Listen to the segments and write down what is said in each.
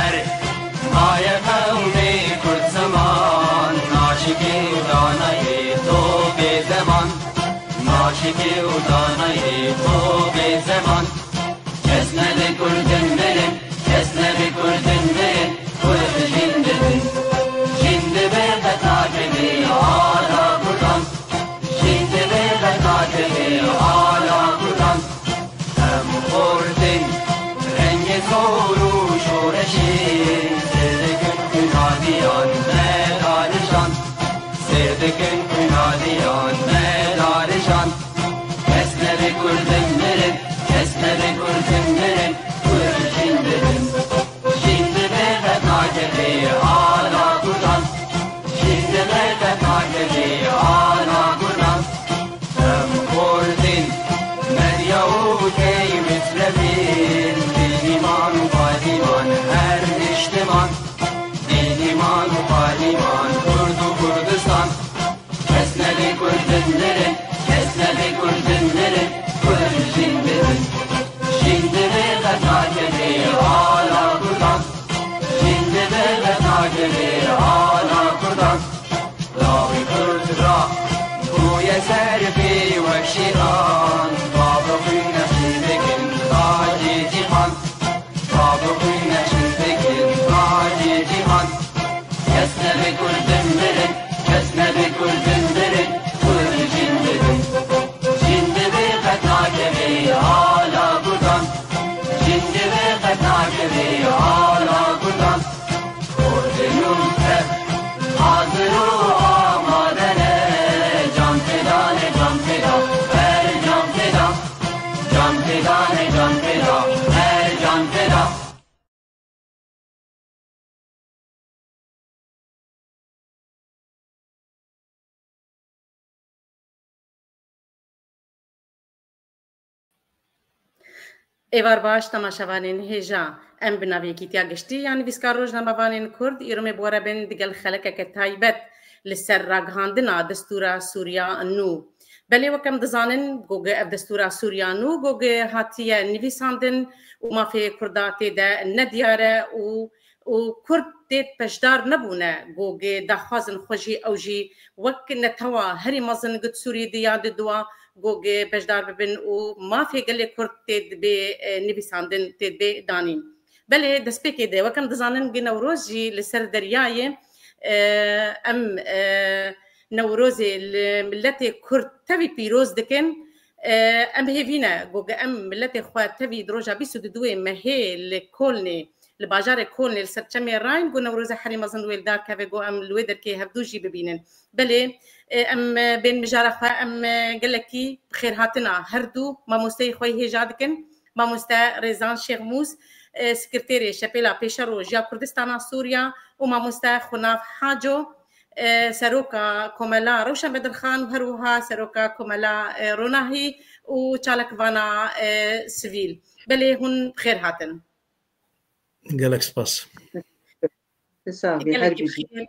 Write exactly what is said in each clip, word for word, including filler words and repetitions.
Erê, maye qewmê Kurd ziman, naşikê û danayê to bê zeman. Naşikê û danayê to bê zeman. Kes nebe Kurdin mirin, kes nebe Kurdin mirin, Kurd jîn dibin. Jîn dibe qet nakevê ala Kurdan. Jîn dibe qet nakevê ala Kurdan. Em xortin rengê zor û şoreşê, sêr dikin xwînaliyan me darijan. Sêr dikin xwînaliyan me darijan. Kes nebe Kurdin mirin, kes nebe Kurdin mirin, Kurd jîn dibin. Jîn dibe qet nakevê ala Kurdan. Jîn dibe qet nakevê ala Kurdan. Em xortin medya û key mitlebin, dîniman û padiman her niştiman. Dîniman û padiman Kurd û Kurdistan. Kes nebe Kurdin mirin, kes nebe Kurdin mirin, Kurd jîn dibin. Jîn dibe qet nakevê ala Kurdan. Jîn dibe qet nakevê ala Kurdan. Lawê Kurd ra bûye ser pê wek şêxan. Bavê xwîn neşir dikin tacê cîhan. Bavê xwîn neşir dikin tacê cîhan. Kes nebe Kurdin mirin, kes nebe Kurdin mirin, Kurd jîn dibin. Jîn dibe qet nakevê ala Kurdan. Jîn dibe qet nakevê ala Kurdan. Kurdin û tev hazir û amade ne. Can feda ne, can feda, her can feda. Can feda ne, can feda, her can feda. Êvar baş, temaşevanên hêja. Em bi navê Yekîtiya Giştî ya Nivîskar Rojnamevanên Kurd îro me bi we re bin digel xelekeke taybet li ser ragihandina destûra Sûriya nû. Belê, wek em dizanin, goge ev destûra Sûriya nû goge hatiye nivîsandin û mafê Kurda tê de nediyar e û û Kurd tê beşdar nebûne, goge daxwazin xwe jî ew jî wek netewa herî mezin gid Sûrî di ya di dua goge beşdar bibin û mafê gelê Kurd tê dibê, e, nivîsandin, tê dibê danîn. Belê destpêkê de, wek em dizanin, gi Newroz jî li ser deryayê, e, em, e, Newrozê li miletê Kurd tevî pîroz dikin. E, em hêvî ne, goge em miletê xwe tevî di roja bîst û duwê mehê li Kolnê, li bajarê Kolnê, li ser çemê Rhine, go Newroza herî mezin wê li dar keve, go em li wê derkê hevdû jî bibînin. Belê, e, em, e, bên mijara xwe, em, e, gelekî bi xêrhatina her du mamosteyê xwe yê hêja dikin. Mamoste Rêzan Şêxmûs, e, sekreterê Şepêla Pêşeroj ya Kurdistana Sûriya û mamoste Xunav Haco, e, seroka Komela Rewşen Bedirxan û her wiha seroka Komela, e, Ronahî û çalakvana, e, sivîl. Belê hûn bi xêr hatin. Gelek spas. Gelekî bi xêr,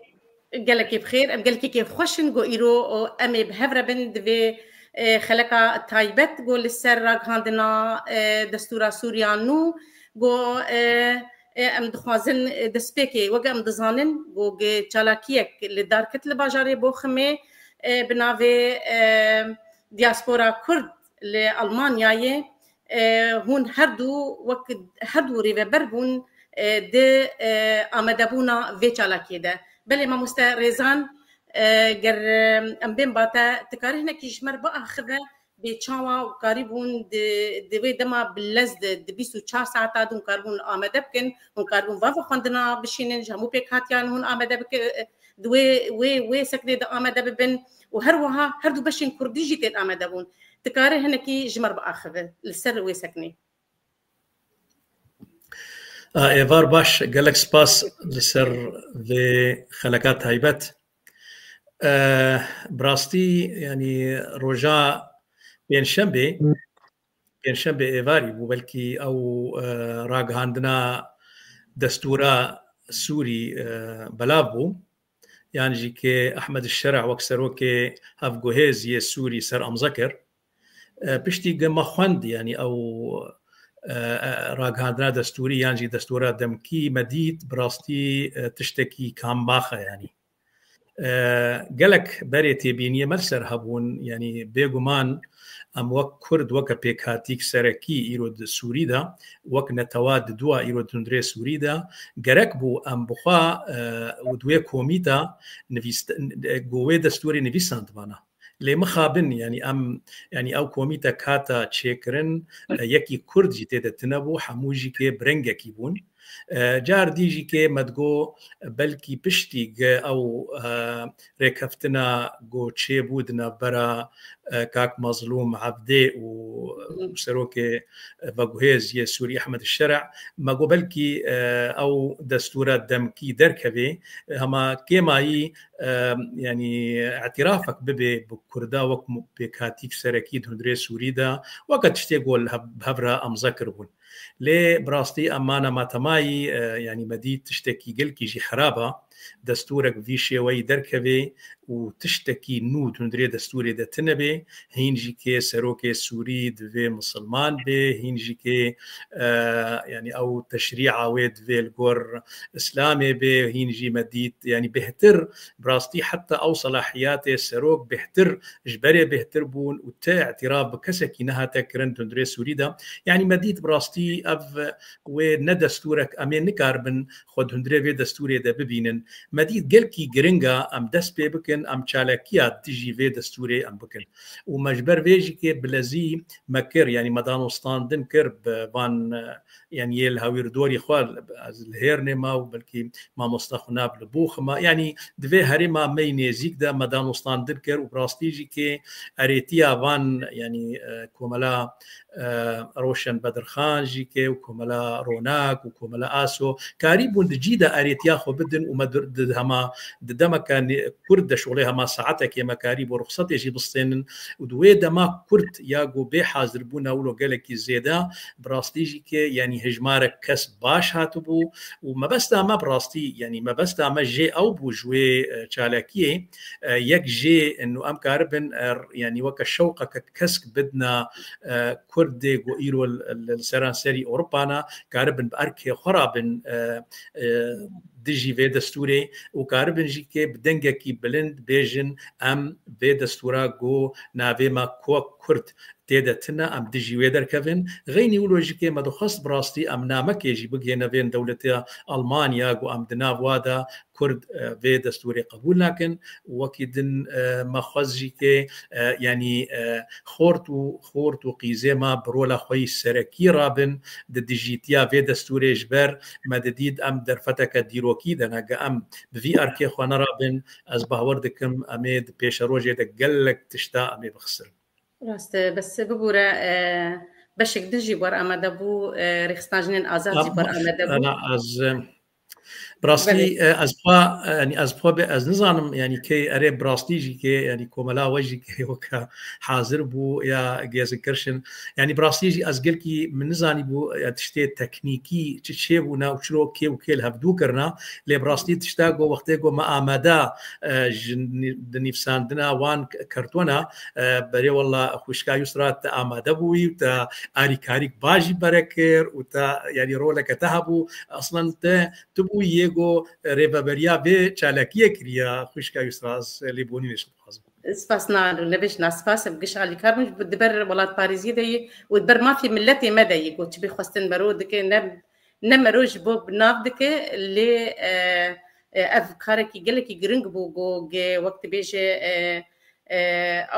gelekî bi xêr. Em gelekî kêfxweş in ku îro, o, em ê bi hev re bin di vê, e, xeleka taybet ku li ser ragihandina, e, destûra Sûriya nû ku, e, e, em dixwazin, e, destpêkê, wek em dizanin, ku gi çalakiyek li dar ket li bajarê Boximê, e, bi navê, e, Diaspora Kurd li Almanyayê, e, hûn her du wek her du rêveber bûn, e, di, e, amadebûna vê çalakiyê de. Belê mamoste Rêzan, e, ger, e, em bên ba te, tu karî hinekî ji me re biaxive bê çawa û karîbûn di, di wê dema bi lez de, di bîst û çar saeta de hûn karibûn amade bikin, hûn karibûn va vexwendina bişînin, ji hemû pêkhatiyan hûn amade bike-, di wê, wê, wê seknê de amade bibin û her wiha her du beşên kurdî jî tê de amade bûn. Dikarî hinekî ji me re biaxive li ser wê seknê? A, êvar baş, gelek spas li ser vê xeleka taybet. E, bi rastî, yanî roja pêncşembê, pêncşembê êvarî bû, belkî ew, e, ragihandina destûra Sûrî, e, belav bû. Yan jî ke Ehmed Şer'a wek serokê hevguhêz yê Sûrî seramze kir. E, piştî ge me xwend, yanî ew, e, e, ragihandina destûrî yan jî destûra demkî me dît bi rastî, e, tiştekî kambax e, yanî. E, gelek berê têbîniyê me li ser hebûn, yanî bêguman em wek Kurd, weke pêkhatîk serekî îro di Sûrî de, wek netewa di dua îro di hundirê Sûrî de, gerek bû em bi xwe, e, û di wê komîta nivîst-, e, go wê destûrê nivîsandibana. Lê mixabin, yanî em, yanî ew komîte kata çêkirin, e, yekî Kurd jî tê de tine bû, hemû jî kê bi rengekî bûn. E, car dî jî kê me digo belkî piştî ge ew, e, rêkeftina go çêbû di navbera, e, kak Mazlûm Evdê û, û serokê veguhêz yê Sûrî Ehmed Şer'a, me got belkî, e, ew destûra demkî derkevê, e, hema kêmayî, e, yanî îtirafek bibe bi Kurda wek mu-, pêkhatîk serekî di hundirê Sûrî de, weke tiştê ku li hev-, bi hev re emze kiribûn. Lê bi rastî em mana matemayî, e, yanî me dît tiştekî gelkî jî xerab e. Destûrek vî şêweyî derkevê û tiştekî nû di hundirê destûrê de tine bê. Hîn jî kê serokê Sûrî divê misilman bê, hîn jî kê, e, yanî ew teşrî'a wê divê li gor Îslamê bê, hîn jî me dît, yanî bêhtir, bi rastî heta ew selahiyatê serok bêhtir, ji berê bêhtir bûn û ti îtiraf bi kesekî nehate kirin di hundirê Sûrî de. Yanî me dît bi rastî ev wê ne destûrek em ê nikaribin xwe di hundirê vê destûrê de bibînin. Me dît gelkî giring e em dest pê bikin, em çalakiya dijî vê destûrê em bikin. Û me ji ber vê jî kê bilezî me kir, yanî me danûstandin kir bi van, e, yanî yê li hawîrdorî xwe, ez li Hêrnê me û belkî mamoste Xunav li Bûx me. Yanî di vê herêma me yî nêzîk de me danûstandin kir û bi rastî jî kê erêtiya van, yanî, e, komela, e, Roşen Bedirxan jî kê û komela Ronak û komela Aso karî bûn di cî de erêtiya xwe bidin û me di, di hema di demeke nê-, kurt de şolê hema saetekê me karî bo ruxsetê jî bistênin û di wê dema kurt ya ku bê hazirbûna wilo gelekî zêde bi rastî jî kê, yanî hejmarek kes baş hatibû û mebesta me bi rastî, yanî mebesta me jê ew bû ji wê, e, çalakiyê, e, yek jê û em karibin, e, yanî weke şewqeke kesk bidna, e, Kurdê ku îro li, li seranserî Ewropa ne, karibin bi erkê xwe re bin, e, e, dijî vê destûrê û karibin jî kê bi dengekî bilind bêjin, em vê destûra ku navê me Kok Kurd tê de tine, em dijî wê derkevin. Xeynî wilo jî kê me dixwest bi rastî em namekê jî bigihêne vên dewletiya Almanya ku em di nav wa de Kurd, e, vê destûrê qebûl nakin. Wekî din, e, me xwest jî kê, e, yanî, e, xort û, xort û qîzê me bi rola xwe yî serekî rabin di dijîtiya vê destûrê, ji ber me didît em derfeteke dîrokî de ne, ge em bi vî erkê xwe nerabin, ez bawer dikim em ê di pêşerojê de gelek tişta em ê bixisirin. Rast e, bes bibûre, e, beşek din jî bar amade bû, e, Rêxistina Jinên Azad jî bar amade bû. Ana ez, e, bi rastî, Belê. e, ez xwe, e, yanî ez xwe bê, ez nizanim, yanî kê erê bi rastî jî kê, yanî komela we jî kê weke hazir bû ya Gelsenkirchen. Yanî bi rastî jî ez gelkî min nizanî bû, e, tiştê teknîkî çi çêbûne û çilo kê û kê li hevdû kirina. Lê bi rastî tişta ku wextê ku me amade, e, ji nî-, di nivîsandina wan k-, kertwana, e, berê wela xwişka Yusra te amade bûyî û te arîkarîk baş jî bere kir û te, yanî roleke te hebû. Aslen te, tu bûyî yê ku rêveberiya vê çalakiyê kiriye xwişka Yusra. Ez lêbûnî nêşim dixwazim. Spas na, nebêjna spas, ev giş alîkar bûn, di ber welatparêziyê de yî û di ber mafê miletê me de yî, ku çi bê xwestin mero dike, ne, ne mero ji bo bi nav dike, lê, e, e, ev karekî gelekî giring bû, ku ge wek dibêje, e, e,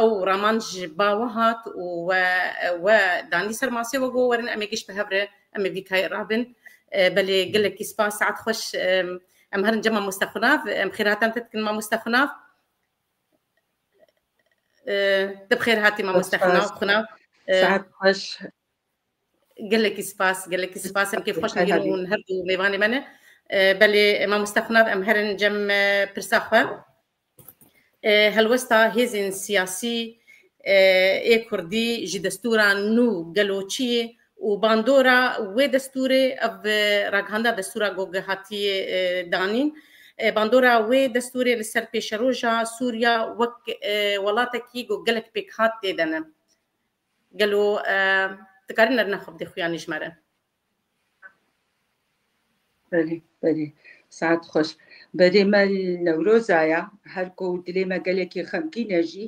ew raman ji ba we hat û we, we danî ser masê we, ku werin em ê giş bi hev re, em ê vî kayê rabin. E, belê gelekî spas, saet xweş, e, em herin cem mamoste Xunav, em xêrhatan te dikin mamoste Xunav. E, tu bi xêr hatî mamoste Xunav. Xunav. E, saet xweş. Gelekî spas, gelekî spas. Em kêfxweş dibînin hûn her du mêvanê me ne. E, belê, e, mamoste Xunav, em herin cem, e, pirsa xwe. E, helwesta hêzên siyasî, e, ê Kurdî ji destûra nû gelo çi ye û bandora wê destûrê, ev, e, ragihandina destûra ku hatiye, e, danîn, e, bandora wê destûrê li ser pêşeroja Sûriya wek, e, welatekî ku gelek pêkhat tê de ne. Gelo, e, Dikarin nerine xwe bidê xuyanî ji me re. Belê, belê. Saet xweş. Berê me li Newroza ya. Her ku dilê me gelekî xemgîn e jî,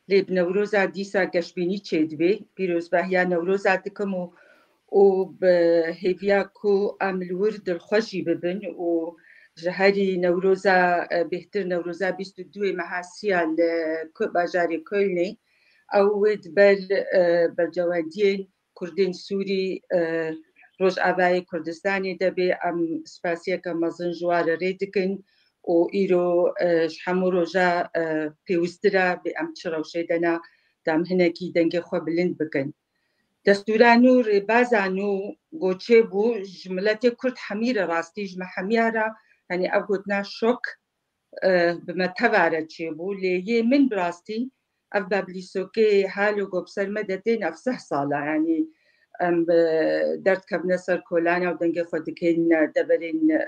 lê bi Newroza dîsa geşbînî çêdibê. Pîrozbahiya Newroza dikim û û bi hêviya ku em li wir dilxweş jî bibin û ji herî Newroza, e, bêhtir Newroza bîst û duyê meha siya li Ko-, bajarê Kölnê ew wê di ber, e, berjewendiyên Kurdên Sûrî, e, Rojavayê Kurdistanê de bê. Em spasiyeke mezin ji wan re rê dikin û îro, e, ji hemû roja, e, pêwîstir e bê em çi rewşê de ne, da em hinekî dengê xwe bilind bikin. Destûra nû, rêbaza nû ku çêbû, ji miletê Kurd hemî re rastî, ji me hemiya re, yanî ev gotina şok, e, bi me teva re çêbû, lê yê min bi rastî ev bablîsokê halo ku bi ser me de tên ev sih sal e, yanî em, e, derdkevine ser kolana û dengê xwe dikin deverên, e,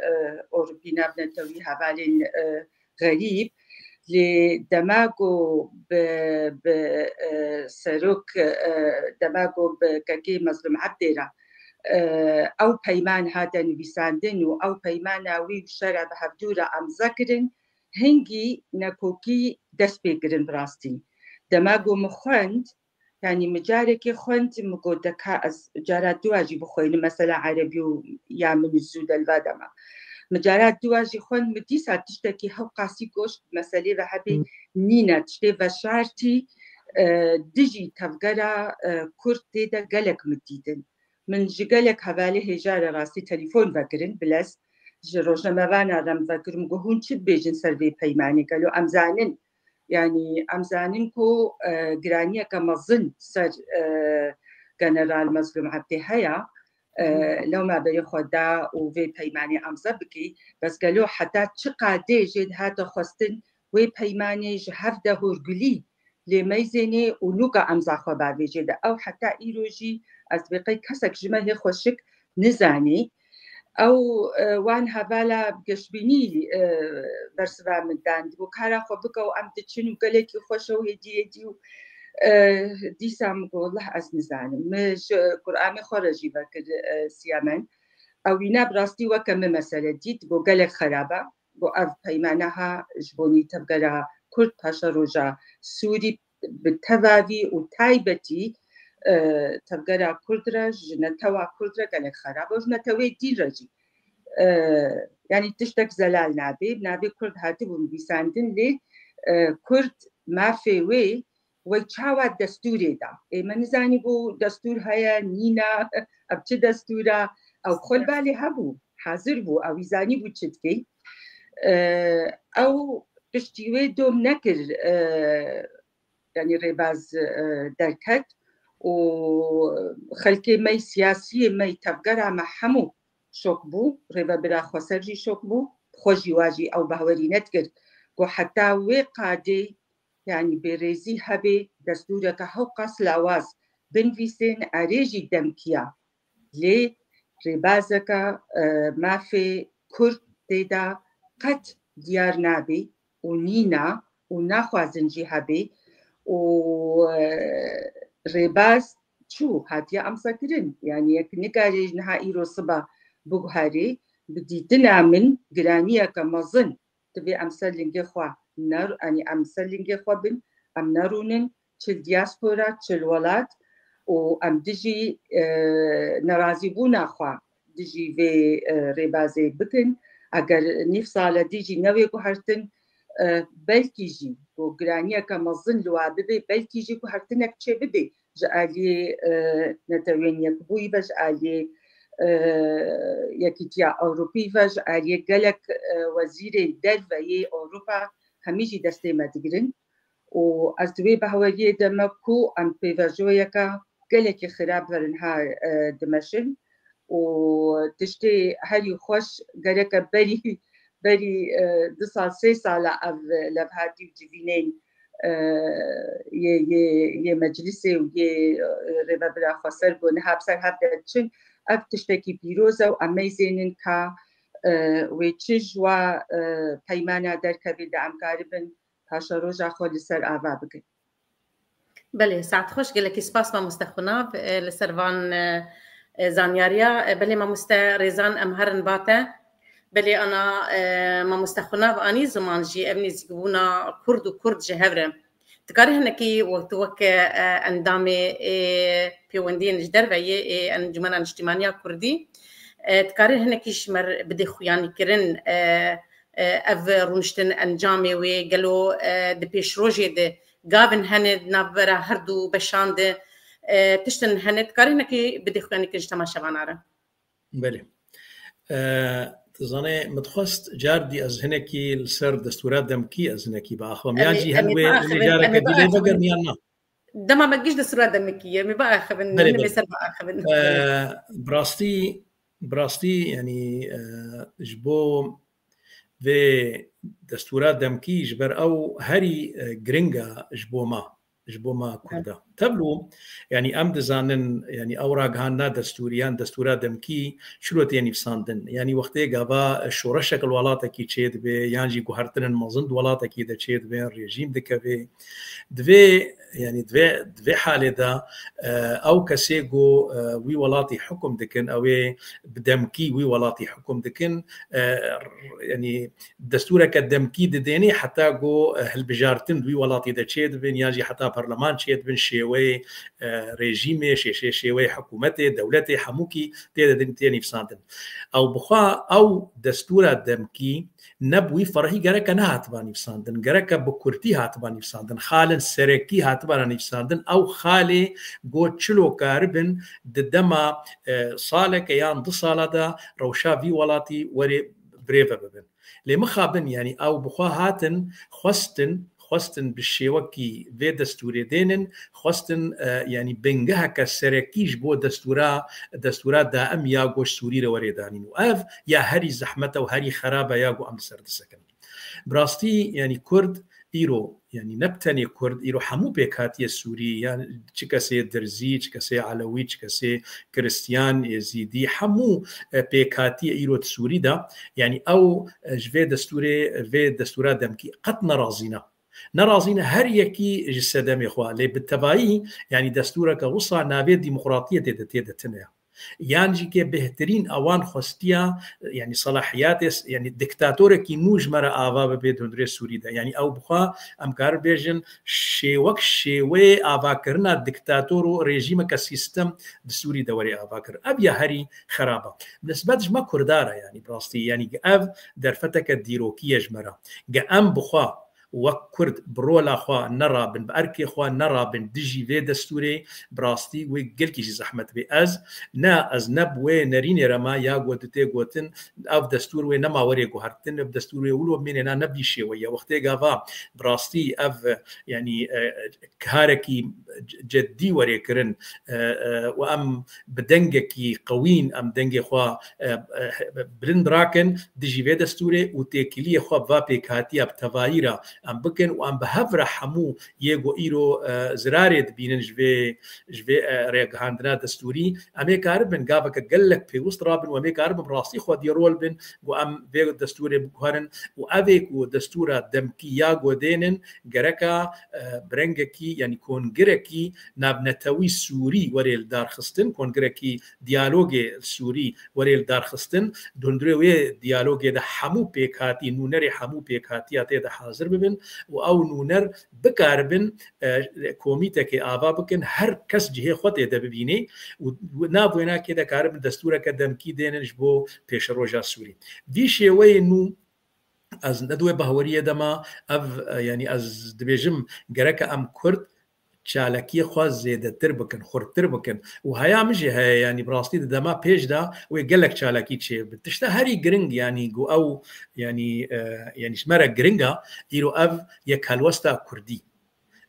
Ewropî, navnetewî, hevalên, e, xerîb. Lê dema ku bi, bi, e, serok, e, dema ku bi kekê Mezlûm Ebdê re, e, ew peyman hate nivîsandin û ew peymana wî û şera bi hevdû re emze kirin, hingî nekokî dest pê kirin bi rastî. Dema ku min xwend, yanî min carekê xwend, min got, deka ez cara dua jî bixwînim, mesela erebî û ya min zû de li va dema. Min cara dua jî xwend, min dîsa tiştekî hewqasî goşt, meselê ve hebê nîne, tiştê veşartî, e, dijî tevgera, e, Kurd tê de gelek min dîtin. Min ji gelek hevalê hêja re rastî telefon vekirin, bilez ji rojnamevana re min vekirin, got, hûn çi dibêjin ser vê peymanê? Gelo em zanin, yanî em zanin ku, e, giraniyeke mezin ser, e, General Mezlûm Ebdê heye, e, lewma berê xwe da û vê peymanê emze bikî. Bes gelo heta çi qadê jê dihate xwestin wê peymanê ji hev de hûrgulî lê meyzênê û nûka emza xwe bavêjê de? Ew heta îro jî ez dibê qey kesek ji me hê xweşik nizanî. Ew, e, wan hevala geşbînî, e, bersiva min dan. Dibû kara xwe bike û em diçin û gelekî xweş e û hêdî hêdî û, e, dîsa min got, leh ez nizanim. Min ji Qur'anê xwe re jî vekir, e, Siyamen. Ewîna bi rastî weke min mesele dît, got gelek xerab e. Got ev peymane ha ji bonî tevgera Kurd paşeroja Sûrî bi tevavî û taybetî, e, tevgera Kurd re, ji netewa Kurd re gelek xerab e, ji netewê dîn re jî. E, yanî tiştek zelal nabê, navê Kurd hatibû nivîsandin, lê, e, Kurd mafê wê wey çawa destûrê da. Ê me nizanîbû destûr heye, nîna, ev çi destûra, ew xwe li balê hebû, hazir bû, ew î zanîbû çi dikey. E, ew piştî wê dom nekir, e, yanî rêbaz, e, derket û xelkê me yê siyasiyê me yê tevgera me hemû şok bû, rêvebira xweser jî şok bû, xwe jî wa jî ew behwerî nedikir ku heta wê qadê, yanî bêrêzî hebê, destûreke hewqas lawaz binivîsên, erê jî demkiya. Lê rêbazeke, e, mafê Kurd tê de qet diyar nabê û nîna û naxwazin jî hebê û, e, rêbaz çû, hatiye emsekirin. Yanî yek nikare niha îro siba biguherê, bi dîtina min giraniyeke mezin divê em ser lingê xwe ner-, yanî em ser lingê xwe bin, em nerûnin, çi li diaspora, çi li welat û em dijî, e, nerazîbûna xwe dijî vê, e, rêbazê bikin. Eger nîv sale dî jî newê guhertin, e, belkî jî ku giraniyeke mezin li wa bibe, belkî jî guhertinek çê bibe ji aliyê, e, Netewên Yekbûyî ve, ji aliyê, e, Yekîtiya Ewropî ve, ji aliyê gelek, e, wezîrên derve yê Ewropa hemî jî destê me digirin. Û ez di wê behweriyê de me ku em pêvajoyeke gelekî xirab verin ha, e, dimeşin û tiştê herî xweş gereke berî, berî, e, du sal, sê sala ev levhatî û civînên, e, yê, yê, yê meclisê û yê, e, rêvebira xweser ku niha bi ser hev de diçin, ev tiştekî pîroz e û em meyzênin ka, e, wê çi ji wa, e, peymana derkevê de em karibin paşeroja xwe li ser ava bikin. Belê, saet xweş, gelekî spas mamoste Xunav, e, li ser van, e, e, zanyariya. E, belê mamoste Rêzan, em herin ba te. Belê ana, e, mamoste Xunav anî ziman jî ev nêzîkbûna Kurd û Kurd ji hev re. Dikarî hinekî wek tu wek, e, endamê, e, pêwendiyên ji derve yê, e, Encûmena Niştîmaniya Kurdî, e, dikarî hinekî ji me re bidê xuyanîkirin, e, e, ev rûniştin encamê wê gelo, e, di pêşrojê de gavin hene di navbera her du beşan de, e, tiştin hene, dikarî hinekî bidê xuyanîkirin ji temaşevana re? Belê. E, tu zanê, min dixwest cardî ez hinekî li ser destûra demkî ez hinekî biaxivim. Yan Em ê, jî em ê hel wê biaxivin, em ê careke dî lê biaxivin. Vegerim yan na? Dema me giş destûra demkî ye, em ê biaxivin, Belê, hinim ê belê. ser biaxivin. E, bi rastî, bi rastî, yanî, e, ji bo vê destûra demkî ji ber ew herî, e, giring e ji bo me, ji bo me Kurda. Tevlû, yanî em dizanin, yanî ew ragihandina destûrî yan destûra demkî çilo tê nivîsandin. Yanî wextê gava şoreşek li welatekî çêdibe, yan jî guhertinên mezin di welatekî de çêdibin, rejîm dikeve. Divê, yanî divê, divê halê de, e, ew kesê ku, e, wî welatî hukum dikin, ew ê bi demkî wî welatî hukum dikin, e, yanî destûreke demkî didênê heta ku, e, hilbijartin di wî welatî de çêdibin, yan jî heta parleman çêdibin, şêweyê, e, rejîmê, şê-, şê-, şêweyê hikûmetê, dewletê, hemûkî tê de din, tê nivîsandin. Ew bixwe, ew destûra demkî ne bi wî ferhî gereke nehatiba nivîsandin, gereke bi kurtî hatiba nivîsandin, xalên serekî hatibana nivîsandin, ew xalê ku çilo karibin di dema, e, saleke yan du sala de rewşa vî welatî werê birêve bibin. Lê mixabin, yanî ew bixwe hatin, xwestin, xwestin bi şêwekî vê destûrê dênin, xwestin, e, yanî bingeheke serekî ji bo destûra, destûra daim ya ku ji Sûrî re werê danîn. Û ev ya herî zehmet e û herî xerab e ya ku em li ser disekin. Bi rastî, yanî Kurd îro, yanî ne bi tenê Kurd, îro hemû pêkhatiyê Sûrî, yan çi kesê Dirzî, çi kesê Elewî, çi kesê Kiristiyan, Êzîdî, hemû, e, pêkhatiyê îro di Sûrî de, yanî ew, e, ji vê destûrê, vê destûra demkî qet nerazî ne. Nerazî ne her yekî ji sedemê xwe, lê bi tevayî, yanî destûreke wisa navê demokratiyê tê de, tê de tune ye. Yan jî ke bêhtirîn ewan xwestiya, yanî selahiyatê, yanî diktatorekî nû ji me re ava bibe di hundirê Sûrî de. Yanî ew bixwe em karin bêjin şêwek şêweyê avakirina diktator û rejîmeke sîstem di Sûrî de were avakirin. Ev ya herî xerab e. Bi nisbet ji me Kurda re, yanî bi rastî, yanî ev derfeteke dîrokî ye ji me re. Ge em bixwe wek Kurd bi rola xwe nerabin, bi erkê xwe nerabin dijî vê destûrê, bi rastî wê gelkî jî zehmet bê. Ez ne, ez ne bi wê nerînê re me ya ku di tê gotin, ev destûr wê nema werê guhertin, ev destûr wê wilo bimêne, na ne bî şêweye. Wextê gava bi rastî ev, yanî, e, karekî c-, ceddî werê kirin, e, e, û em bi dengekî qewîn, em dengê xwe, e, e, bilind rakin dijî vê destûrê û têkiliyê xwe va pêkhatiya bi tevayî re em bikin û em bi hev re hemû yê ku îro, e, zirarê dibînin ji vê, ji vê, e, rêgihandina destûrî, em ê karibin gaveke gelek pêwist rabin û em ê karibin bi rastî xwedî rol bin ku em vê destûrê biguherin û ev ê ku destûra demkî ya ku dênin gereka, e, bi rengekî, yanî kongirekî navnetewî Sûrî were li dar xistin, kongirekî diyalogê Sûrî were li dar xistin. Di hundirê wê diyalogê de hemû pêkhatî, nûnerê hemû pêkhatiya tê de hazir bibin û ew nûner bikaribin, e, komîtekê ava bikin, her kes cihê xwe tê de bibînê û nav wênakê de karibin destûreke demkî dênin ji bo pêşeroja Sûrî. Vî şêweyê nû ez ne di wê bahweriyê de me, ev, e, yanî ez dibêjim, gereke em Kurd çalakiyê xwe zêdetir bikin, xurttir bikin. Û heya min jî heye, yanî bi rastî di dema pêş de wê gelek çalakî çêbin. Tişta herî giring, yanî ku ew, yanî, e, yanî ji me re giring e, îro ev yek helwesta Kurdî.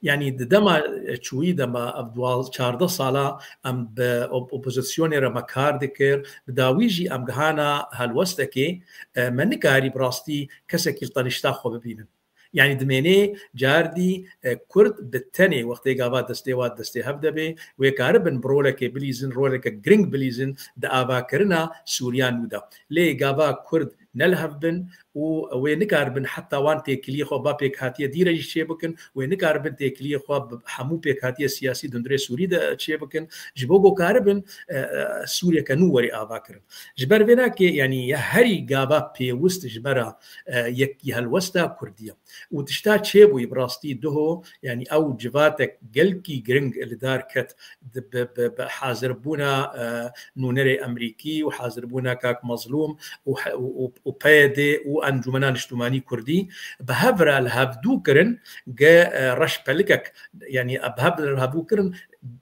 Yanî di dema, e, çûyî de me ev duwazdeh çardeh sala em bi op-, opozisyonê re me kar dikir, bi dawî jî em gihana helwestekê, e, me nikarî bi rastî kesekî li tenişta xwe bibînin. Yanî dimênê cardî, e, Kurd bi tenê wextê gava destê wa destê hev de bê, wê karibin bi rolekê bilîzin, roleke giring bilîzin di avakirina Sûriya nû de. Lê gava Kurd ne li hev bin û wê nikaribin heta wan têkiliyê xwe ba pêkhatiye dî re jî çêbikin, wê nikaribin têkiliyê xwe bi hemû pêkhatiye siyasî di hundirê Sûrî de çêbikin, ji bo ku karibin, e, e, Sûriyeke nû werê ava kirin. Ji ber vê nakê, yanî ya herî gava pêwist ji me re, e, yek helwesta Kurdî ye. Û tişta çêbûyî bi rastî duho, yanî ew civatek gelkî giring li dar ket di, bi, bi, bi hazirbûna, e, nûnerê Emerîkî û hazirbûna kak Mezlûm û he-, û, û, û P Y D û Encûmena Niştimanî Kurdî bi hev re li hevdû kirin, ge, e, reşpelikek, yanî bi hev re li hevdû kirin,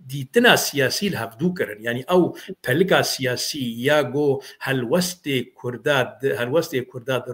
dîtina siyasî li hevdû kirin. Yanî ew pelika siyasî ya go helwestê Kurda di, helwestê Kurda di,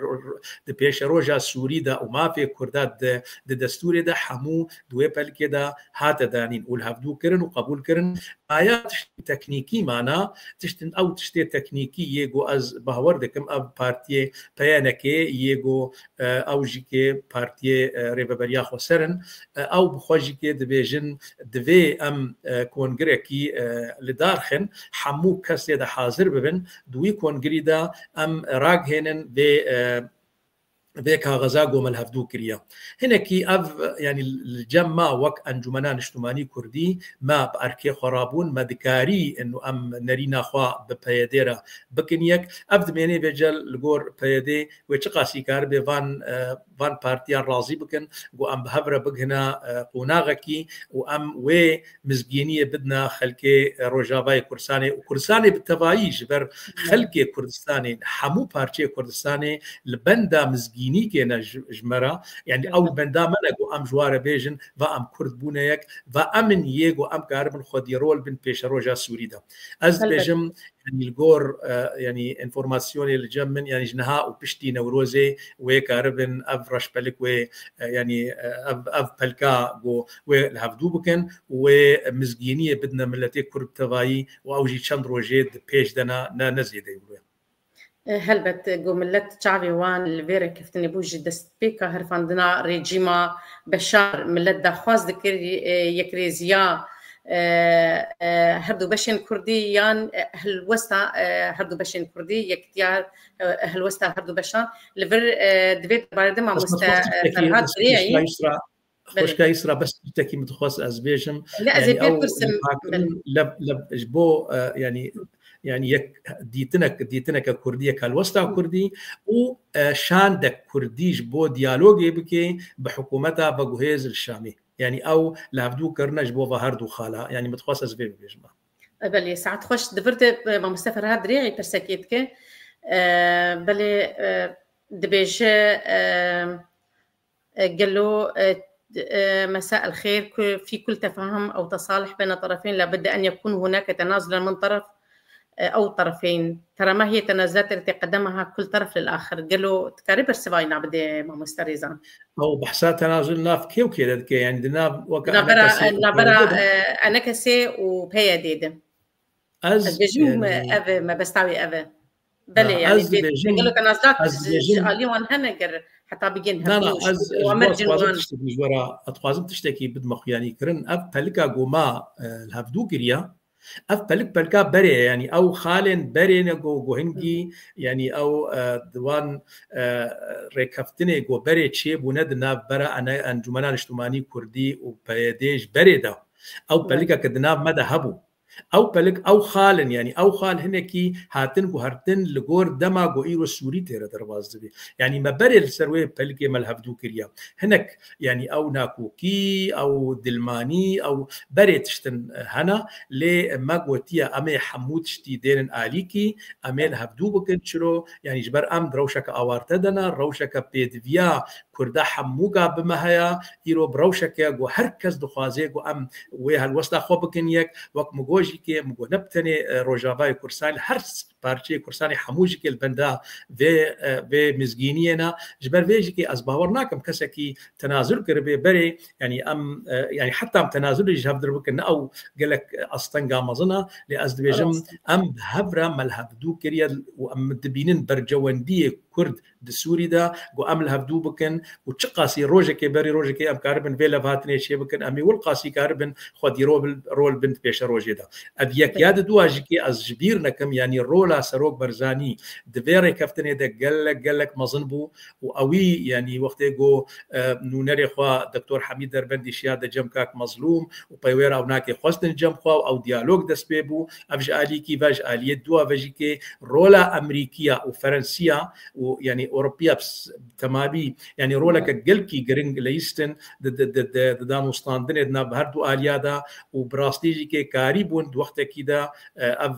di pêşeroja Sûrî de û mafê Kurda di, di destûrê de hemû di wê pelkê de hate danîn û li hevdû kirin û qebûl kirin. Maya tiştên teknîkî mana, tiştin ew tiştê teknîkî yê go ez bawer dikim ev partiyê P Y N K yê go, e, ew jî kê partiyê, e, Rêveberiya Xweser in, e, ew bi xwe jî kê dibêjin, divê em, e, kongirekî, e, li dar xin, hemû kes lê de hazir bibin, di wî kongirî de em raghênin vê, e, vê kaxeza go me li hevdû kiriye. Hinekî ev, yanî li cem me wek Encûmena Niştimanî Kurdî, me bi erkê xwe rabûn, me dikarî û em nerîna xwe bi P Y D re bikin yek. Ev dimênê vêce li gor P Y D wê çiqasî karibe van, e, van partiyan razî bikin, ku em bi hev re bigihine, e, qonaxekî û em wê mizgîniyê bidine xelkê, e, Rojavayê Kurdistanê û Kurdistanê bi tevayî ji ber xelkê Kurdistanê, hemû parçeyê Kurdistanê li benda mizgînîkê ne ji, ji me re. Yanî ew li benda me ne ku em ji wa re bêjin, va em Kurd bûne yek, va em in yê ku em karibin xwedî rol bin pêşeroja Sûrî de. Ez Elbet. dibêjim, yanî li gor, e, yanî enformasyonê li cem min, yanî ji niha û piştî Newrozê wê karibin ev reşpelik wê, e, yanî, e, ev, ev pelka ku wê li hevdû bikin û wê mizgîniyê bidine miletê Kurd bi tevayî û ew jî çend rojê di pêş de ne, ne, ne zêde wê. E, helbet, ku milet çavê wan li vê rêkeftinê bû ji destpêka herifandina rejîma Beşar, milet daxwaz dikir, e, yekrêziya, e, e, her du beşên Kurdî yan, e, helwesta, e, her du beşên Kurdî, yekitiya, e, helwesta her du beşan. Li vir, e, di vê derbarê de mamoste, e, Ferhat Rêyayî. Belê. Xweşka Îsra, bes tiştekî min dixwest ez bêjim. Ne, ez ê Yanî ew pêpirsim, lipakirin belê. leb, leb, ji bo, e, yanî, yanî yek dîtinek, dîtineke Kurdî, yek helwesta Hı. Kurdî û, e, şandek Kurdî ji bo diyalogê bike bi hikûmeta veguhêz li Şamê. Yanî ew li hevdû kirine ji bo va her du xala. Yanî min dixwest ez vê bibêjim. E, belê, saet xweş. Di vir de, e, mamoste Ferhat Rêyayî pirsekê dike. E, belê, e, dibêje, e, E, gelo, e, e, مساء الخير، في كل تفاهم أو تصالح بين طرفين لابد أن يكون هناك تنازلا من طرف، e, أو طرفين. ترى ما هي التنازلات التي قدمها كل طرف للآخر؟ Gelo dikarî bersivayîna bidê mamoste Rêzan? Ew behsa tenazul nav kê û kê de dike? Yanî di nav weke Navbera, enekesê û navbera, peyedê de? e, enekesê û peyedê de. Ez, Ez dibêjim, yanî, ev e, mebesta wê ev e. Belê, Ha, yanî ez vê dibêjim, gelo tenazlat ez ji, ji dibêjim, alî wan hene ger heta bigên Na, na, hevdû, ez, ji ez bo awamir ez cin dixwazim wan. tiştekî ji we re, ez dixwazim tiştekî bidime xuyanî kirin. Ev pelika ku ma, e, li hevdû kiriye, ev pelik pelika berê ye, yanî ew xalên berê ne ku, ku Hı. hingî, yanî ew, e, di wan, e, rêkeftinê ku berê çêbûne di nav bera ene-, Encûmena Niştimanî Kurdî û P Y D ji berê de. Ew Belê. pelikeke di nav me de hebû. Ew pelik, ew xal in, yanî ew xal hinekî hatin guhertin li gor dema ku îro Sûrî tê re derbas dibe. Yanî me berê li ser wê pelikê me li hevdû kiriye. Hinek, yanî ew nakokî, ew dilmanî, ew berê tiştin, e, hene, lê me gotiye em ê hemû tiştî dênin alîkî, em ê li hevdû bikin. Çiro? Yanî ji ber em di rewşeke awarte de ne, rewşeke pêdiviya Kurda hemûka bi me heye, îro bi rewşeke ku her kes dixwaze ku em wê helwesta xwe bikin yek, wek min got jî kê, min got ne bi tenê, e, Rojavayê Kurdistanê, li her s-, parçeyê Kurdistanê hemû jî kê li benda vê, e, vê mizgîniyê ne. Ji ber vê jî kê ez bawer nakim kesekî tenazul kiribe berê, yanî em, e, yanî heta em tenazulê ji hev dir bikin, ne ew gelek, e, astenga mezin e, lê ez dibêjim Rast. em bi hev re me li hevdû kiriye û em dibînin bercewendiyê Kurd di Sûrî de, ku em li hevdû bikin û çiqasî rojekê berî rojekê em karibin vê levhatinê çêbikin, em ê wilqasî karibin xwedî rol, rol bin di pêşerojê de. Ev yek ya di dua jî kê ez ji bîr nekim, yanî rola Serok Barzanî di vê rêkeftinê de gelek, gelek mezin bû û ewî, yanî wextê ku, e, nûnerê xwe Doktor Hemîd Derbendî şiya de cem Kak Mezlûm û pey wê re ew nakê xwestin cem xwe û ew diyalog dest pê bû. Ev ji alîkî ve, ji aliyê dua ve jî kê rola Amerîkiya û Ferensiya û, yanî, Ewropiya bi s-, temamî, yanî, roleke gelkî giring leyistin di, di, di, di, di danûstandinê di nav her du aliya de û bi rastî jî kê karî bûn di wextekî de, e, ev,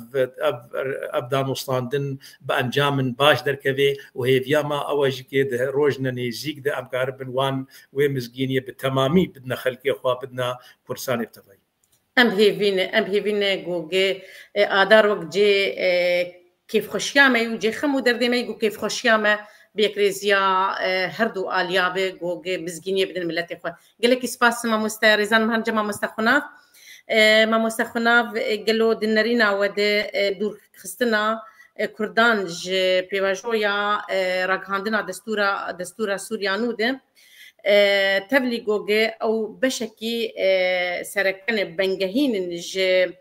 ev, ev danûstandin bi encamin baş derkeve û hêviya me ew e jî kê di rojine nêzîk de em karibin wan wê mizgîniyê bi temamî bidine xelkê xwe, bidine Kurdistanê bi tevayî. Em hêvî ne, em hêvî ne ku gê, e, Adar wek cê, e, kêfxweşiya me û cê xem û derdê me yî ku kêfxweşiya me bi yekrêziya, e, her du aliya be ku gê mizgîniyê bidin miletê xwe. Gelekî spas mamoste Rêzan, me hemce mamoste Xunav. E, mamoste Xunav, e, gelo di nerîna we de, e, dûrxistina, e, Kurdan ji pêvajoya, e, ragihandina destûra, destûra Sûriya nû de, e, tevlî goge ew beşekî, e, sereken e bengehîn in ji,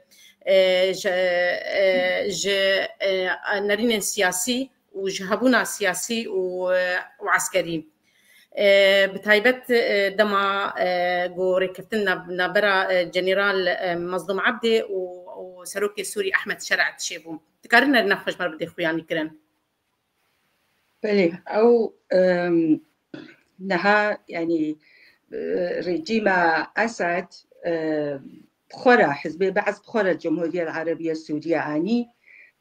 e, ji, e, ji, e, nerînên siyasî û ji hebûna siyasî û, e, û eskerî. E, bi taybet, e, dema, e, ku rêkeftin nav-, navbera, e, General, e, Mazlûm Ebdê û, û Serokê Sûrî Ehmed Şer'a çêbû. Dikarin nerîna xwe ji me re bidê xuyanîkirin? Belê, ew, em, niha, yanî, e, rejîma Esad, e, bi xwe re, Hizbê Be'es bi xwe re Cumhuriyet Erebiye Sûriye anî.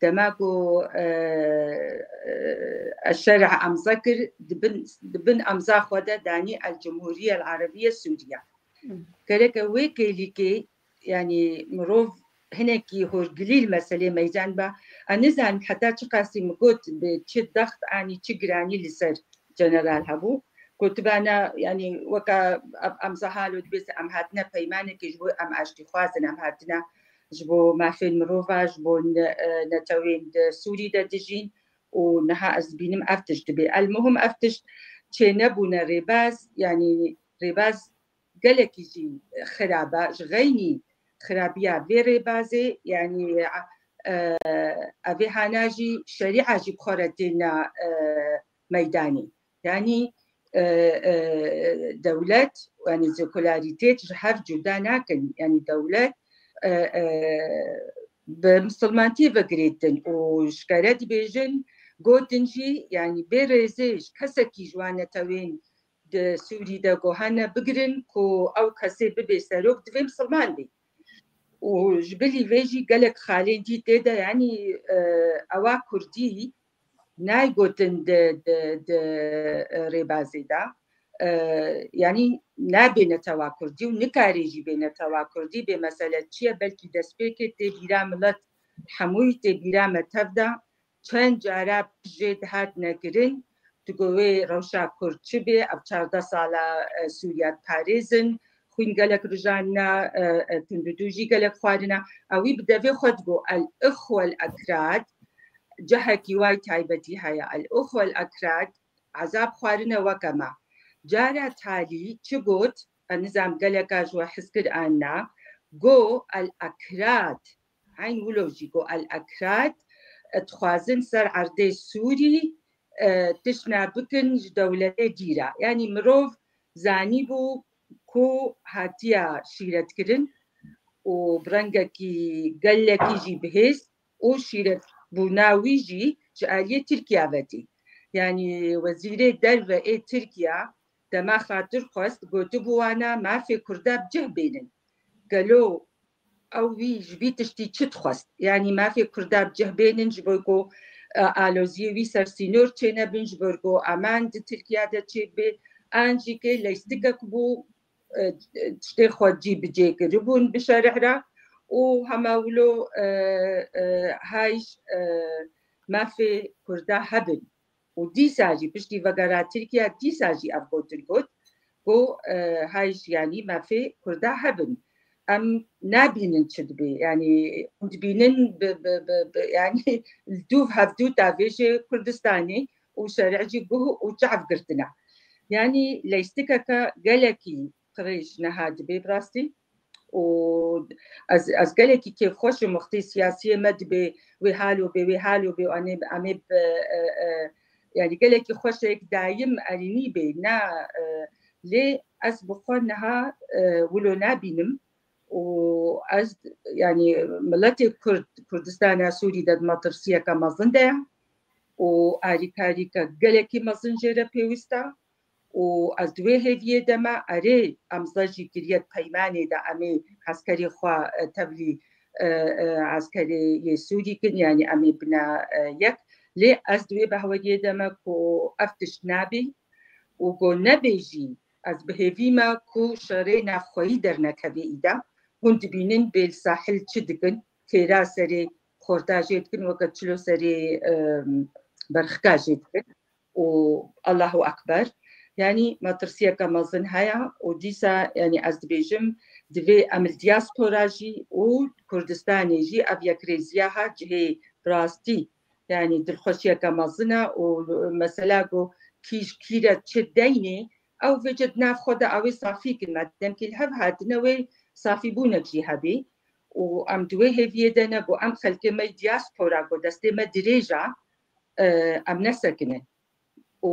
Dema ku, e, e, Şer'a emza kir, di bin, di bin emza xwe de danî El Cumhuriyet Erebiye Sûriye. Gereke wê kêlîkê, yanî, mirov hinekî horgilî li meselê meydan ba. Ez nizanim heta çiqasî min got bi çi dext anî, çi giranî li ser General hebû. Gotibana, yanî, weka ev emza halo dibêse em hatine peymanekê ji bo em aştîxwaz in, em hatine ji bo mafên mirova, ji bo ne-, e, netewên di Sûrî de dijîn û niha ez dibînim ev tişt dibe. El muhim ev tişt çênebûne rêbaz, yanî rêbaz gelekî jî xirab e, ji xeynî xirabiya vê rêbazê, yanî, e, evê hana jî şerîa jî bi xwe re têne, e, meydanê. Yanî, e, e, dewlet, yanî sekularîtêt ji hev cuda nakin. Yanî dewlet, e, e, bi misilmantî ve girêtin û ji kere dibêjin, gotin jî, yanî bê rêzê ji kesekî ji wan netewên di Sûrî de ku hene bigirin ku ew kesê bibe serok, divê misilman be. Û ji bilî vê jî gelek xalên dî tê de, yanî, e, ewa Kurdî nayê gotin di, di, di, e, rêbazê de. E, yanî nabê netewa Kurdî û nikarê jî bê netewa Kurdî. Bê mesele çi ye? Belkî destpêkê tê bîra milet hemûyî tê bîra me tev de. Çend cara jê dihatine kirin, tu got wê rewşa Kurd çi bê, ev çardeh sala, e, Sûriya diparêzin, xwîn gelek rijanine, e, e, tundûdû jî gelek xwarine. Ewî bi devê xwe digot, El Ixwe El Ekrad, cehekî way taybetî heye, El Ixwe El Ekrad, ezab xwarine weke me. Cara talî çi got, ez nizam geleka ji we hizkir an na, got, El Ekrad, Eyn wilo jî got El Ekrad, e, dixwazin ser erdê Sûrî, e, tiştna bikin ji dewletê dî re. Yanî mirov zanîbû ku hatiye şîretkirin û bi rengekî gelekî jî bihêz û şîretbûna wî jî ji aliyê Tirkiye ve tê. Yanî wezîrê derve ê Tirkiye dema xatir xwest, gotibû wana mafê Kurda bi cih bênin. Gelo ew wî ji vî tiştî çi dixwest? Yanî mafê Kurda bi cih bênin ji bo ku, e, aloziyê wî ser sînor çênebin, ji bo ku eman di Tirkiye de çêbibe, an jî kê leystikek bû, e, tiştê xwe cî bi cê kiribûn bi şerî re û hema wilo, e, e, hay, e, mafê Kurda hebin. Û dîsa jî piştî vegera Tirkiye, dîsa jî ev gotin got ku, e, hay jî yanî mafê Kurda hebin. Em nabînin çi dibe. Yanî em dibînin bi, bi, bi, bi, yanî li dûv hevdû tavêjê Kurdistanê û şerî jî guh û çav girtine. Yanî leystikeke gelekî qirêj niha dibe bi rastî. û ez, ez gelekî kêfxweş im wextê siyasiyê me dibê wê halo bê, wê halo bê, û anê, em ê bi, e, e, yani gelekî xweş e, yek dayim erînî bê, na, e, lê ez bi xwe niha, e, wilo nabînim û ez, yani miletê Kurd, Kurdistana Sûrî de di metirsiyeke mezin de ye û alîkarîke gelekî mezin jê re pêwîst e. û ez di wê hêviyê de me, erê, em zejî kiriye di peymanê de, em ê eskerê xwe, e, tevlî, e, e, eskerê yê Sûrî kin, yanî em ê bine, e, yek. Lê ez di wê behweriyê de me ku ev tişt nabî û ku nebê jî, ez bi hêvî me ku şerê navxweyî dernekeve îda. Hûn dibînin bêl sahil çi dikin, têra serê xorta jê dikin, weke çilo serê, e, berxika jê dikin. û Allahu Ekber. Yanî metirsiyeke mezin heye û dîsa, yanî ez dibêjim, divê em li diaspora jî û Kurdistanê jî ev yekrêziya ha cihê bi rastî, yanî dilxweşiyeke mezin e û mesela ku kî ji kî re çi deynê, ew vêce di nav xwe de ew ê safî kin. Madem kî li hev hatine, wê safîbûnek jî hebê. Û em di wê hêviyê de ne ku em xelkê me yê diaspora ku destê me dirêj e, e, em nesekinin. Û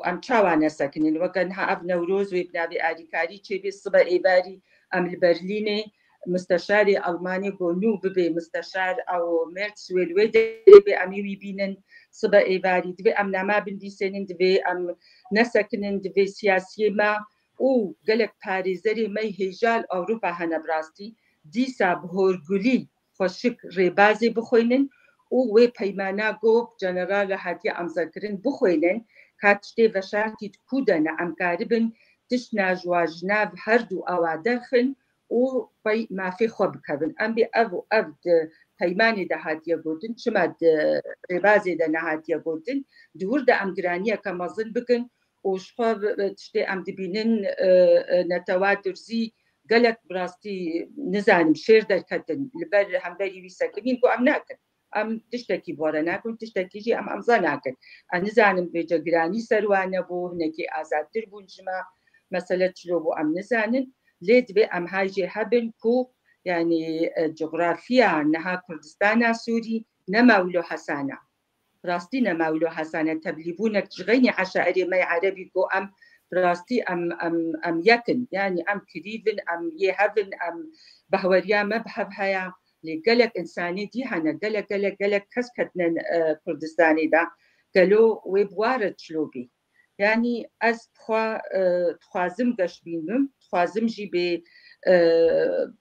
em çawa nesekinin? Weke niha ev Newroz wê bi navê alîkarî çêbê, sibe êvarî em li Berlînê, misteşarê Almanê ku nû bibê misteşar, ew Merz wê li wê derê bê, em ê wî bînin. Sibe êvarî divê em nama bindîsênin, divê em nesekinin, divê siyasiyê me û gelek parêzerê me yê hêja li Ewropa hene bi rastî, dîsa bi horgulî xweşik rêbazê bixwînin û wê peymana ku bi general re hatiye emzekirin bixwînin, ka tiştê veşartî di ku de ne, em karibin tiştna ji wa ji nav her du ewa derxin û pey mafê xwe bikevin. Em bê ev û ev di peymanê de hatiye gotin, çima di rêbazê de nehatiye gotin, di wir de em giraniyeke mezin bikin û ji xwe bi, bi tiştê em dibînin, e, e, netewa Durzî gelek bi rastî nizanim şêr derketin, li ber hemberî wî sekinîn ku em nakin. Em tiştekî bi we re nakin, tiştekî jî em emza nakin. Em nizanin vêce giranî ser wan nebû, hinekî azadtir bûn ji me. Mesele çilo bû em nizanin. Lê divê em hay jê hebin ku, yanî, e, cografiya niha Kurdistana Sûrî nema wilo hesan e. Rastî nema wilo hesan e. Tevlîbûnek ji xeynî eşairê me yê erebî ku em bi rastî em, em, em yek in. Yanî em kirîv in, em yê hev in, em behweriya me bi hev heye. Lê gelek însanê dî hene, gelek, gelek, gelek kes ketine, e, Kurdistanê de. Gelo wê bi wa re çilo bî? Yanî ez xwe, e, dixwazim geş bînim, dixwazim jî bê, e,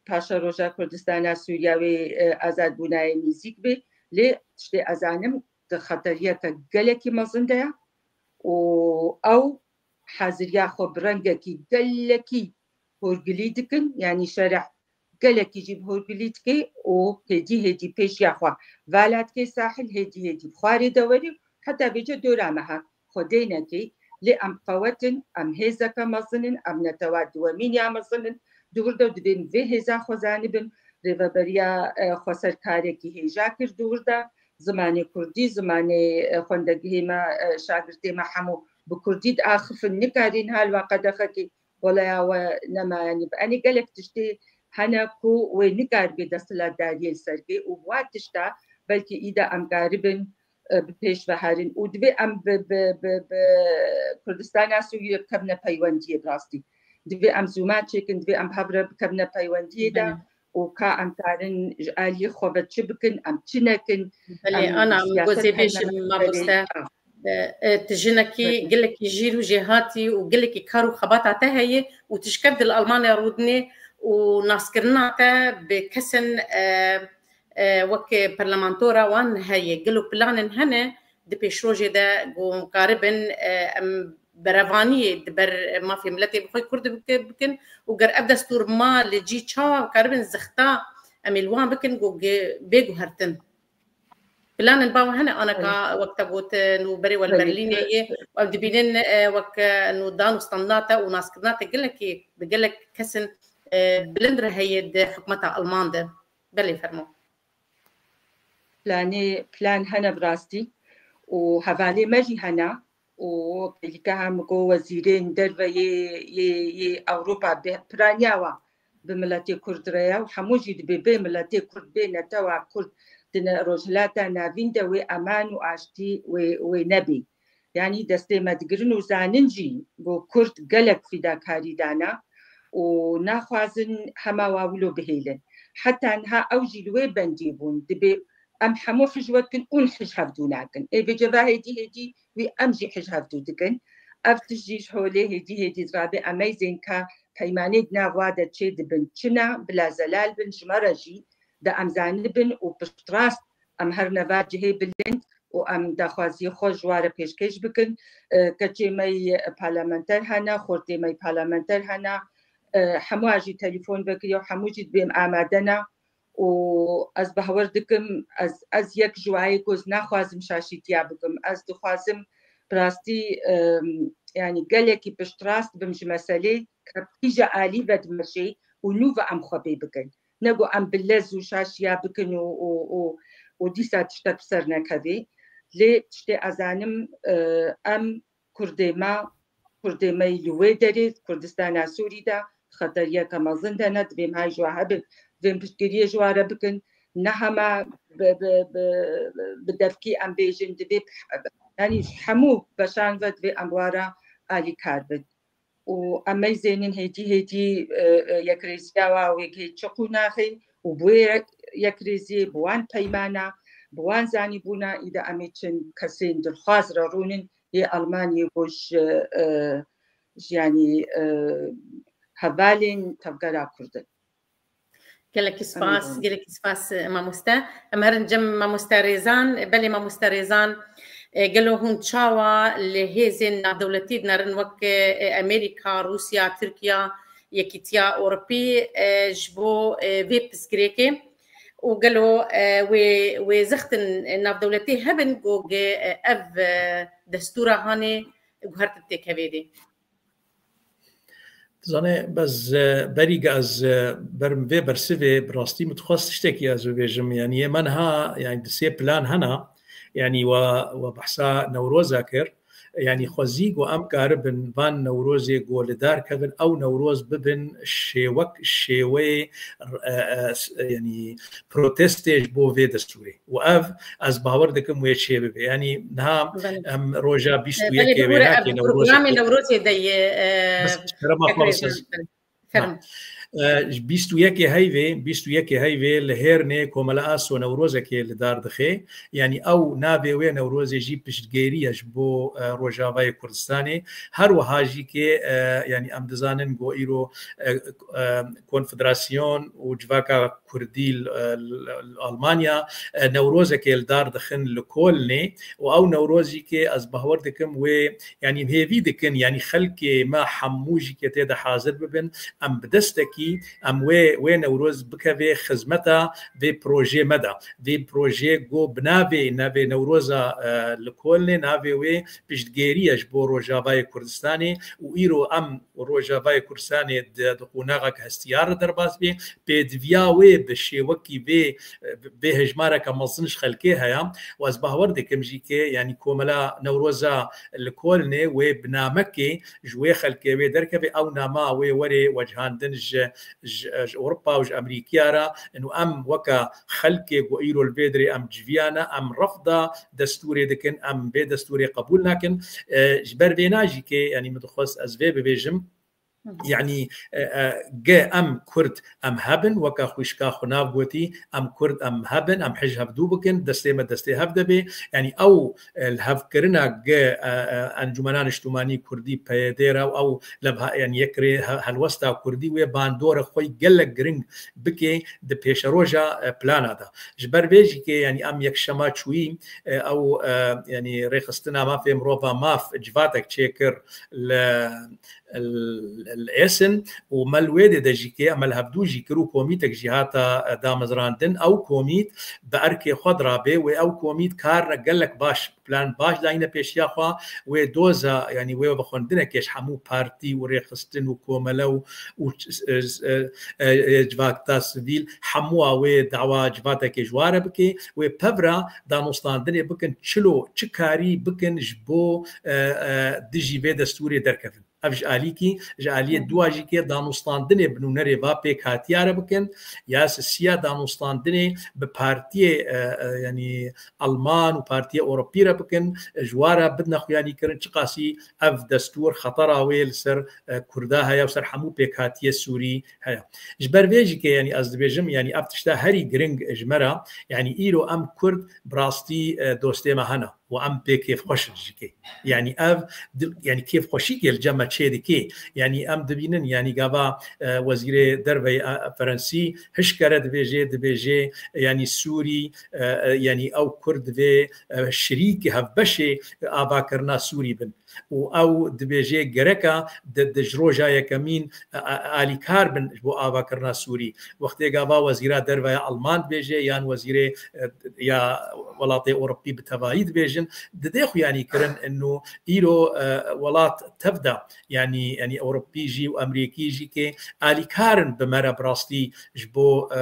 paşeroja Kurdistana Sûriya wê, e, azadbûnayê nêzîk bê. Lê tiştê ez zanim di xeteriyeke gelekî mezin de ye û ew haziriya xwe bi rengekî gelekî horgilî dikin, yanî şereh gelekî jî bi horgilî dike û hêdî hêdî pêşiya xwe vala dike sahil, hêdî hêdî bi xwarê de werî, heta vêce dora me hat xwedênekê. Lê em qewet in, em hêzeke mezin in, em netewa diwemîn ya mezin in. Di wir de divê em vê hêza xwe zanibin. Rêveberiya, e, xweser karekî hêja kir di wir de. Zimanê kurdî, zimanê, e, xwendegihê me, e, şagirtê me hemû bi kurdî diaxifin, nikarîn hal wa qedexekê Weleya we nema, yanî bi enê gelek tiştê hene ku wê nikaribe desthilatdariyê li ser bê û bi wa tişta belkî îda em karibin, e, bi pêş ve herin û divê em bi, bi, bi, bi Kurdistana Sûriyê bikevine peywendiyê bi rastî. Divê em zûma çêkin, divê em bi hev re bikevine peywendiyê de Belê. û ka em karin ji aliyê xwe ve çi bikin, em çi nekin, Belê, em ana, em siyaset gozê her bêjim, ne mamoste. E, e, tu jinekî Belê. gelekî jîr û jêhatî û gelekî kar û xebata te heye û tu ji kev dil Almanya rûdinê û naskirina te bi kesin, e, e, wek perlemantora wan heye. Gelo planên hene di pêşrojê de ku em karibin, e, em berevaniyê di ber mafê miletê bi xwe kurd bike-, bikin û ger ev destûr ma li cî çawa karibin zixta em ê li wan bikin ku ge-, bê guhertin? Planên bawe hene, aneka Belê. wek te gotin û berê we li Belê. Berlînê yê, û em dibînin, e, wek, e, nûdan û standarta û naskirina te gelekî bi gelek kesin, e, bilind re heye di hikûmeta Alman de. Belê, fermo. Planê, plan hene bi rastî û hevalê me jî hene û pêlîka hem ku wezîrên derve yê, yê, yê Ewropa bi piraniya wa bi miletê Kurd re ye û hemû jî dibê bê miletê Kurd, bê netewa Kurd di ne-, Rojhilata Navîn de wê eman û aştî wê, wê nebê. Yanî destê me digirin û zanin jî ku Kurd gelek fîdakarî dana û naxwazin hema wa wilo bihêlin. Heta niha ew jî li wê bendî bûn. Dibê em hemû hij we dikin û hij hevdû nakin. Ê vê ceva hêdî hêdî wî em jî hij hevdû dikin. Ev tişt jî ji holê hêdî hêdî dirabe em ê zên ka peymanê di nav wa de çê dibin. Çi ne, bila zelal bin ji me re jî de em zanibin û piştrast em her neva cihê bilind û em daxwaziyê xwe ji wa re pêşkêş bikin. E, keçê me yê parlamenter hene, xortê me yê parlamenter hene, e, hemû jî telefon vekiriye û hemû jî dibêm amade ne. Û ez bawer dikim, ez, ez yek ji wayê ku ez naxwazim şaşîtiya bikim. Ez dixwazim bi rastî, em, yanî gelekî piştrast bim ji meselê, ke pîje alî vedimeşê û nû ve em xwe pê bikin. Ne ku em bi lez û şaşiya bikin û, û, û, û dîsa tiştek bi ser nekevê. Lê tiştê ez zanim, e, em Kurdê me, Kurdê me yî li wê derê, Kurdistana Sûrî de, xeteriyeke mezin de ne, divê em hay ji wa hebin, divê em piştgiriyê ji wa re bikin, ne hema bi, bi, bi, bi devkî em bêjin, divê bi, yanî ji hemû beşan ve divê em wa re alîkar bin. Û em meyzênin hêdî hêdî, e, e, yekrêziya wa wê gihê çi qûnaxê û bi wê yekrêziyê, bi wan peymana, bi wan zanîbûna, î de em ê çin kesên dilxwaz re rûnin yê Almanyê ku ji, e, ji, yanî, e, hevalên tevgera Kurd in. Gelekî spas, gelekî spas, e, mamoste. Em herin cem mamoste Rêzan. Belê mamoste Rêzan, e, gelo hûn çawa li hêzên navdewletî dinerin wek, e, Amerîka, Rûsya, Tirkiye, Yekîtiya Ewropî, e, ji bo, e, vê pirsgirêkê û gelo, e, wê, wê zextin navdewletî hebin ku ge, e, ev, e, destûra hanê guhertin têkevê dê? Dizane, bes, e, berî ge ez, e, berim vê bersivê, bi rastî min dixwest tiştekî ez bibêjim. Yanî, yê me niha, yanî, di sê plan hena. Yanî, we, we behsa Newroza kir. Yanî, xwezî ku em karibin van Newrozê ku li dar kevin, ew Newroz bibin şêwek, şêweyê, e, e, s-, yanî, protestê ji bo vê destûrê. Û ev, ez bawer dikim wê çê bibe. Yanî, niha Belê. em roja bîst û yekê Belê, wê bihûre nakê ev Newrozê programê kê. Newrozê de ye, e, Bes, kerema xwe Ekrê bes ez Can. Fermo. E, ji bîst û yekê heyvê, bîst û yekê heyvê li Hêrnê Komela Aso Newrozekê li dar dixe. Yanî ew navê wê Newrozê jî piştgêrî ye ji bo, e, Rojavayê Kurdistanê. Her wiha jî kê, e, yanî em dizanin ku îro, e, e, Konfederasyon û Civaka Kurdî li, li, li Almanya, e, Newrozekê li dar dixin li Kolnê û ew Newroz jî kê ez bawer dikim wê, yanî hêvî dikin, yanî xelkê me hemû jî kê tê de hazir bibin, em bi destekî, em wê, wê Newroz bikeve xizmeta vê projê me de. Vê projê ku bi navê, navê Newroza, e, li Kolnê, navê wê piştgêrî ye ji bo Rojavayê Kurdistanê û îro em Rojavayê Kurdistanê di, di qonaxek hestiyar re derbas bê. Pêdiviya wê bi şêwekî vê, vê hejmareke mezin ji xelkê heye û ez bawer dikim jî ke, yanî Komela Newroza li Kolnê wê bi namekê ji wê xelkê wê derkeve, ew nama wê were wecihandin ji, ji, ji Ewropa û ji Amerîkiya re. Û em weke xelkê ku îro li vê derê em civiyane, em refda destûrê dikin, em vê destûrê qebûl nakin. E, ji ber vêna jî ke, yanî min dixwest ez vê bibêjim, Hı hı. Yanî, e, e, ge em Kurd em hebin, weke xwişka xwe nav gotî, em Kurd em hebin, em hij hevdû bikin, destê me destê hev de bê. Yanî ew, e, li hevkirina ge, e, e, Encûmena Niştimanî Kurdî, P Y D re û ew levha, yanî yekrê he-, helwesta Kurdî wê bandora xwe gelek giring bike di pêşeroja, e, plana de. Ji ber vê jî ke, yanî em yekşema çûyî, e, ew, e, yanî rêxistina mafê mirova maf civatek çêkir li, li, li Êsin û me li wê dê de jî ke, em li hevdû jî kir û komîtek jî hata, e, damezrandin. Ew komît bi erkê xwe dirabe wê ew komît karine gelek baş plan baş dayîne pêşiya xwe, wê doza, yanî wê vexwendinekê ji hemû partî û rêxistin û komele û, û, e, e, e, civakta sivîl, hemûa wê dawa civatekê ji ware bike, wê pevra danûstandinê bikin, çilo, çi karî bikin ji bo, e, e, dijî vê destûrê derkevin. Ev ji alîkî, ji aliyê dûa jî kê danûstandinê bi nûnerê va pêkhatiya re bikin, ya sisiya danûstandinê bi partiyê, e, e, yanî Alman û partiyê Ewropî re bikin, ji wa re bidine xuyanîkirin çiqasî ev destûr xetera wê li ser, e, Kurda heye û ser hemû pêkhatiyê Sûrî heye. Ji ber vê jî kê, yanî ez dibêjim, yanî ev tişta herî giring ji me re, yanî îro em Kurd bi rastî, e, dostê me hene. û em pê kêfxweş in ji kê. Yanî ev dil, yanî kêfxweşîkê li cem me çê dike. Yanî em dibînin, yanî gava, e, wezîrê derve, e, Ferensî hişkere dibêje, dibêje, yanî Sûrî, e, e, yanî ew Kurd divê, e, şirîkê hevbeşê avakirina Sûrî bin. Û ew dibêje gereka di, di ji roja yekemîn, e, e, alîkar bin ji bo avakirina Sûrî. Wextê gava wezîra derve ya Alman dibêje yan wezîrê, e, ya welatê Ewropî bi tevayî dibêjin, didê xuyanî kirin inu îro, e, welat tev de, yanî, yanî Ewropî jî û Emerîkî jî kê alîkar in bi me re bi rastî ji bo, e,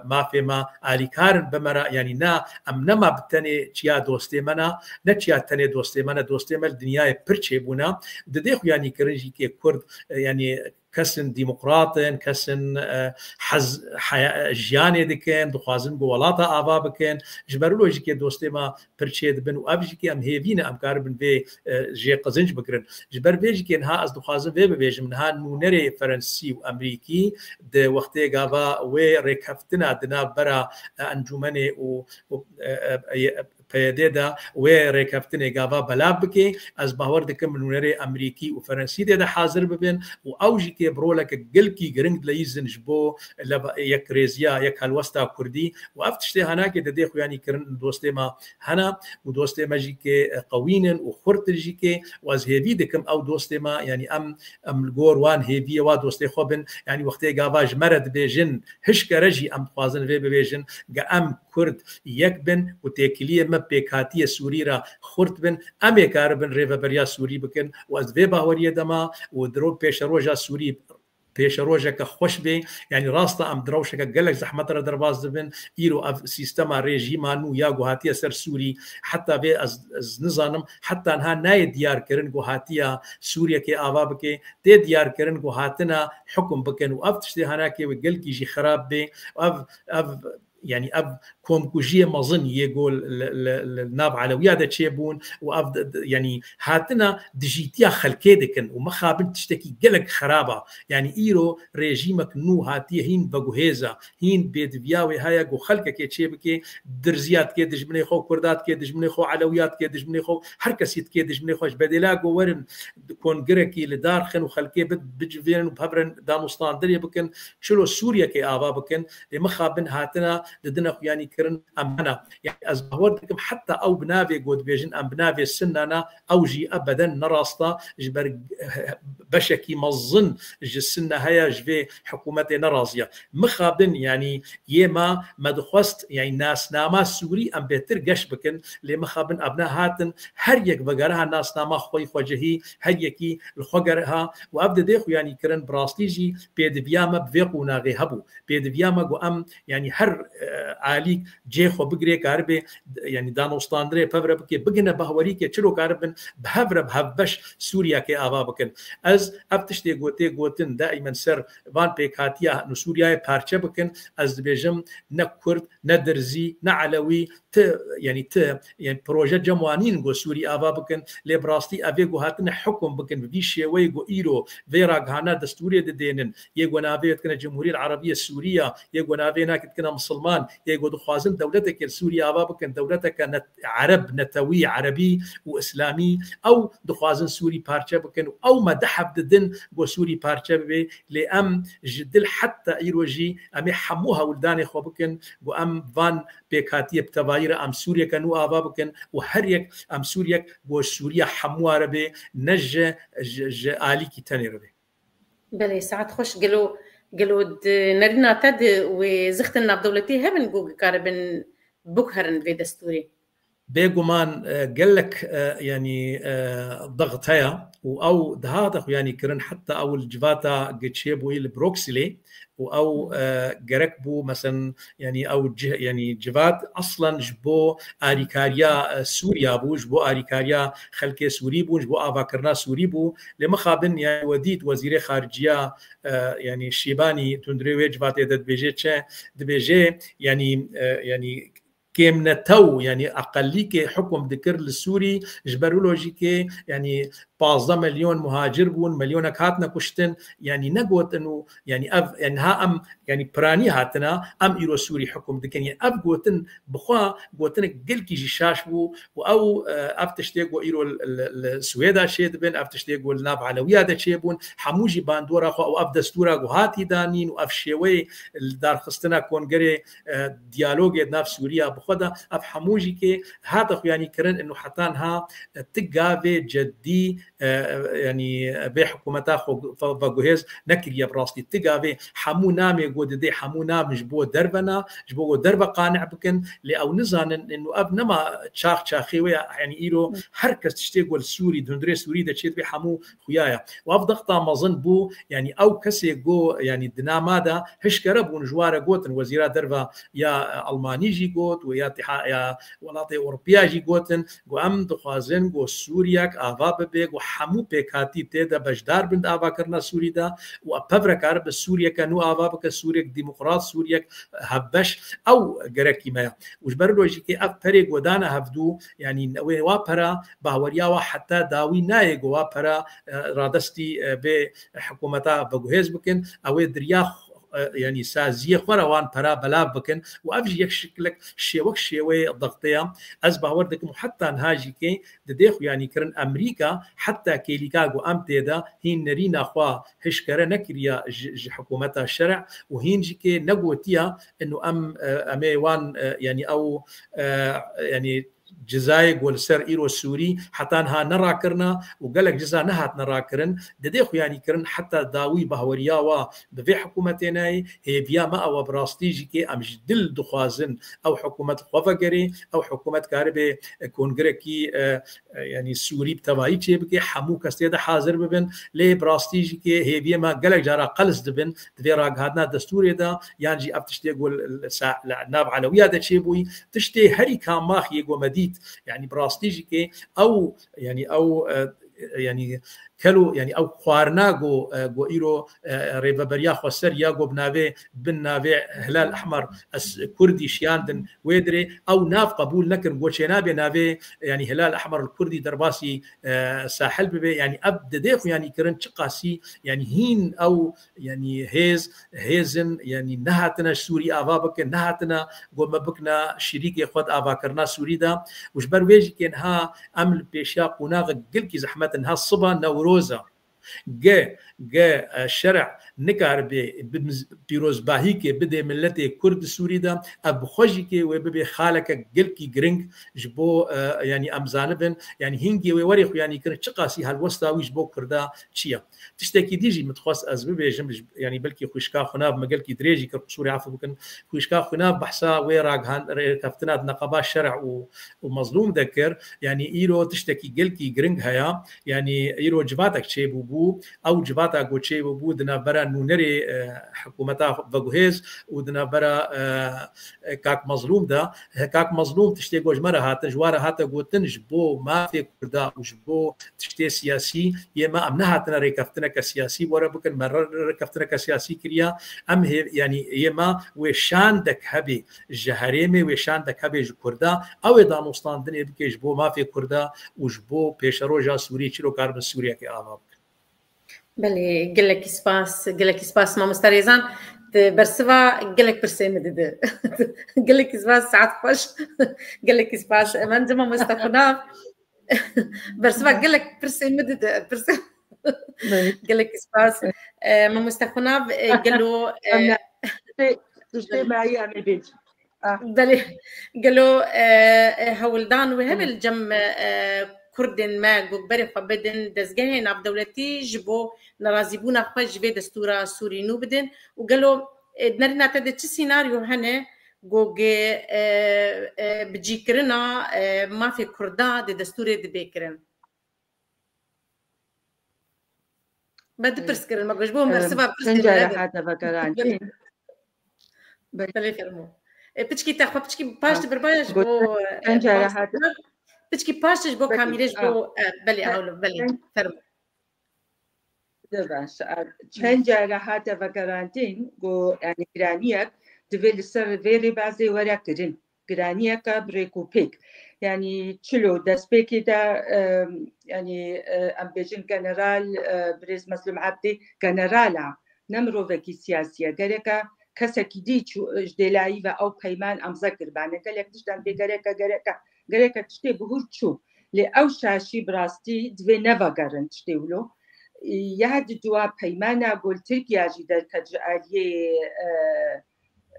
mafê me alîkar in bi me re, yanî na, em nema bi tenê çiya dostê me ne, ne çiya tenê dostê me ne, dostê me li dinyayê pir çêbûne. Didê xuyanî kirin jî kê Kurd, e, yanî kesin demokrat in, kesin, e, hez, heya-, jiyanê dikin, dixwazin ku welata ava bikin. Ji ber wilo jî kê dostê me pir çê dibin û ev jî kê em hêvî ne, em karibin vê, e, jê qizinc bigirin. Ji ber vê jî kê niha ez dixwazim vê bibêjim, niha nûnerê Ferensî û Emerîkî di wextê gava wê rêkeftina di nav bera, e, encûmenê û, û, e, e, e, P Y D de wê rêkeftinê gava belav bike. Ez bawer dikim nûnerê Emerîkî û Ferensî dê de hazir bibin û ew jî kê bi roleke gelkî giring dileyîzin ji bo leva-, yekrêziya, yekhelwesta Kurdî û ev tiştê henakê didê xuyanî kirin dostê me hene û dostê me jî kê qewîn in û xurt in jî kê û ez hêvî dikim ew dostê me, yanî em, em li gor wan hêviyê wa dostê xwe bin, yanî wextê gava ji me re dibêjin, hişkere jî em dixwazin vê bibêjin, ge em Kurd yek bin û têkiliyê me pêkhatiyê Sûrî re xurt bin, em ê karibin rêveberiya Sûrî bikin û ez vê baweriyê de me û diro pêşeroja Sûrî pêşerojeke xweş bê. Yanî rast e em di rewşeke gelek zehmet re derbas dibin. Îro ev sîstema rejîma nû ya ku hatiye ser Sûrî, heta vê ez, ez nizanim, heta niha nayê diyar kirin ku hatiya Sûriyekê ava bike, tê diyar kirin ku hatine hukum bikin û ev tiştê henakê wê gelkî jî xerab bê. Ev, ev, yanî ev komkujiyê mezin yê ku li, li, li nav Elewiya de çêbûn û ev di, di, yanî hatina dijîtiya xelkê dikin û mixabin tiştekî gelek xerab e. Yanî îro rejîmek nû hatiye hîn veguhêz e, hîn bêdiviya wê heye ku xelkekê çêbike, dirziya dike dijminê xwe, Kurda dike dijminê xwe, Elewiya dike dijminê xwe, her kesî dike dijminê xwe. Ji bedêla ku werin kongirekî li dar xin û xelkê bi-, bicivêrin û bi hev re danûstandinê bikin, çilo Sûriyekê ava bikin, lê mixabin hatina didine xuyanî kirin em hene. Yanî ez bawer dikim heta ew bi navê ku dibêjin em bi navê Sinna ne, ew jî ebeden ne rast e, ji ber beşekî mezin ji Sinna heye ji vê hikûmetê ne razî ye. Mixabin, yanî yê me, me dixwest, yanî nasnama Sûrî em bêtir geş bikin, lê mixabin ev nehatin, her yek vegeriha nasnama xwe yî xwecihî, her yekî li xwe geriha û ev didê xuyanî kirin, bi rastî jî pêdiviya me bi vê qonaxê hebû. Pêdiviya me ku em, yanî her, e, alîk cihê xwe bigirê, karibê, yanî danûstandinê pevre bike, bigihine bahwerîkê çilo karibin bi hev re bi hevbeş Sûriyekê ava bikin. Ez ev tiştê ku tê gotin daîmen ser van pêkhatiya li Sûriyeyê parçe bikin, ez dibêjim ne Kurd, ne Dirzî, ne Elewî, ti, yanî ti, yanî proje cem wan nîn ku Sûrî ava bikin, lê bi rastî ev ê ku hatine hukum bikin bi vî şêweyê ku îro vê ragihana destûrê didênin, yê ku navê wê dikine Cemhuriyet Erebiye Sûriye, yê ku navê nakê dikine Misilman, yê ku dixwazin dewletekê li Sûriye ava bikin, dewleteke net-, Ereb, netewî, Erebî û Îslamî, ew dixwazin Sûrî parçe bikin û ew me deh heb didin ku Sûrî parçe bibe, lê em ji dil heta îro jî em ê hemû hewldanê xwe bikin ku em van pêkhatiyê bi tevayî re em Sûriyeke nû ava bikin û her yek em Sûriyek ku Sûriya hemûa re bê, ne ji, ji, ji alîkî tenê re bê. Belê, saet xweş. Gelo, gelo di nerîna te de wê zixtên navdewletî hebin ku karibin biguherin vê destûrê? Bêguman, e, gelek, e, yanî, e, daxit heye û ew dihate xuyanî kirin, heta ew li civata gi çêbûyî li Broksilê û ew, e, gerek bû, meselen, yanî ew cih-, yanî civat eslen ji bo arîkariya, e, Sûriya bû, ji bo arîkariya xelkê Sûrî bûn, ji bo avakirina Sûrî bû. Lê mixabin, yanî we dît wezîrê xariciya, e, yanî Şîbanî tundurê wê civatê de dibêje çi? Dibêje, yanî, e, yanî kêmnetew, yanî eqelîkê hukum dikir li Sûrî, ji ber wilo jî kê, yanî pazdeh milyon muhacir bûn, milyonek hatine kuştin, yanî negotin û, yanî ev, yanî ha em, yanî piranî hatina, em îro Sûrî hukum dikin. Yanî ev gotin bi xwe gotinek gelkî jî şaş bû û ew, e, ev tiştê ku îro li, li, li Swêda çê dibin, ev tiştê ku li nav Elewiya de çêbûn, hemû jî bandora xwe û ev destûra ku hatî danîn û ev şêweyê li darxistina kongerê, e, diyalogê di nav Sûriya bi xwe de, ev hemû jî kê hate xuyanî kirin, û heta niha, e, ti gavê cedî, e, yanî, e, vê hikûmeta xwe gu-, ve-, veguhêz nekiriye bi rastî. Ti gavê hemû namê ku didê, hemû nam ji bo derve ne, ji bo ku derve qane bikin, lê ew nizanin, û ev nema çax çaxê wê ye, yanî îro Hı. her kes tiştê ku li Sûrî, di hundirê Sûrî de çêdibê hemû xuya ye. Û ev dexta mezin bû, yanî ew kesê ku, yanî di nama de hişkere bûn ji ware gotin, wezîra derve ya, e, Almanî jî got û ya tiha-, ya welatê Ewropiya jî gotin, ku em dixwazin ku Sûriyek ava bibe, ku hemû pêkhatî tê de beşdar bin di avakirina Sûrî de û ev pevre karibe Sûriyeke nû ava bike, Sûriyek demokrat, Sûriyek hevbeş, ew gerekî me ye. Û ji ber wilo jî kê ev perê ku dane hevdû, yanî wê wa pera, bahweriya wa heta dawî nayê ku wa pera, e, radestî, e, vê hikûmeta veguhêz bikin, ew ê diriya, e, yanî saziyê xwe re wan pera belav bikin û ev jî yek şiklek şêwek şêweyê dextê ye. Ez bawer dikim û heta niha jî kê didê xuyanî kirin Amerîka heta kêlîka ku em tê de hîn nerîna xwe hişkere nekiriye ji, ji hikûmeta şerê û hîn jî kê negotiye inu em, e, em ê wan, e, yanî ew, e, yanî cizayê ku li ser îro Sûrî heta niha nerakirine û gelek ciza nehatine rakirin, didê xuyanî kirin heta dawî bahweriya wa bi vê hikûmetê nayê, hêviya me ew e bi rastî jî kê em ji dil dixwazin ew hikûmet xwe vegerê, ew hikûmet karibe, e, kongirekî, e, e, yanî Sûrî bi tevayî çêbike, hemû kes tê de hazir bibin, lê bi rastî jî kê hêviyê me gelek cara qels dibin, di vê ragihandina destûrê de, yan jî ev tiştê ku li, li sa-, li nav Elewiya de çêbûyî, tiştê herî kamaxiyê ku me dît, yanî bi rastî jî kê ew, yanî ew, e, yanî kelo, yanî ew xwarina ku, e, ku îro, e, rêveberiya xweser ya ku bi navê, bin navê Hilal Ehmer ez Kurdî şiyandin wê dirê, ew nav qebûl nekin, ku çênabe navê, yanî Hilal Ehmer Kurdî derbasî, e, sahil bibe, yanî ev didê xuyanî kirin çiqasî, yanî hîn ew, yanî hêz, hêzin, yanî nehatine Sûrî ava bikin, nehatine ku me bikine şirîkê xwe di avakirina Sûrî de. Û ji ber wê jî kê niha em li pêşiya qonaxek gelkî zehmet in. Niha siba Newroz e. Ge, ge, e, şerê nikaribe bi miz-, pîrozbahîkê bidê miletê Kurd di Sûrî de, ev bi xwe jî kê wê bibe xaleke gelkî giring ji bo, e, yanî em zanibin, yanî hingê wê werê xuyanî kirin çiqasî helwesta wî ji bo Kurda çi ye. Tiştekî dî jî min dixwest ez bibêjim, ji, yanî belkî xwişka xwe nav me gelkî dirêjî kir, qisûrê efû bikin. Xwişka xwe nav behsa wê ragihan-, rêkeftina di neqeba şerê û, û mezlûm de kir. Yanî îro tiştekî gelkî giring heye. Yanî îro civatek çêbûbû. Ew civata ku çêbûbû di navbera nûnerê, e, hikûmeta veguhêz û di navbera, e, e, Kak Mezlûm de. He, Kak Mezlûm tiştê ku ji me re hatin, ji wa re hate gotin, ji bo mafê Kurda û ji bo tiştê siyasî yê me em nehatine rêkeftineke siyasî were bikin, me re-, rêkeftineke siyasî kiriye. Em hê-, yanî yê me wê şandek hebe ji herêmê, wê şandek hebe ji Kurda, ew ê danûstandinê bike ji bo mafê Kurda û ji bo pêşeroja Sûrî çilo karibin Sûriyekê ava bikin. Belê, gelekî spas, gelekî spas mamoste Rêzan. Di bersiva gelek pirsê min dide. Gelekî spas, saet xweş. Gelekî spas. Bence mamoste Xunav. Bersiva gelek pirsê min dide. Pirsê. Belê. Gelekî spas. E, mamoste Xunav, e, gelo, e, Em ne-, tiştê, tiştê belê. Me heye em ê bêjin. Ah. Belê, gelo, e, e, hewldan wê hebe Hı. li cem, e, Kurdên me ku berê xwe bidin dezgehê navdewletî ji bo nerazîbûna xwe ji vê destûra Sûrî nû bidin û gelo, e, di nerîna te de çi sînaryo hene Go ge, e, e, bicîkirina, e, mafê Kurda di destûrê dibê kirin. Me du pirs kirin, me got ji bo bersiva pirsê me. Çend care hate vegerandin? Belê, fermo. E, piçkî te xwe, piçkî paş dibirbaya ji bo, e, çend care hate? Piçkî paş ji bo kamîrê, ji bo, e, belê, hewlo, belê, fermo. Baş, çend care hate vegerandin, go, yani, giraniyek divê li ser vê rêbazê were kirin. Giraniyeke bi rêk û pêk. Yani, çilo destpêkê de, e, yani, e, em bêjin general, e, birêz Meslûm Ebdî general a, ne mirovekî siyasî ye. Gereke kesekî dî çû, ji dêlayî ve ew peyman emze kiribane. Gelek tiştan bê gereke, gereke, gereke tiştê bihur çû. Lê ew şaşî bi rastî divê nevegerin tiştê wilo. Ya di dua peymana gol Tirkiya jî derket ji aliyê, e,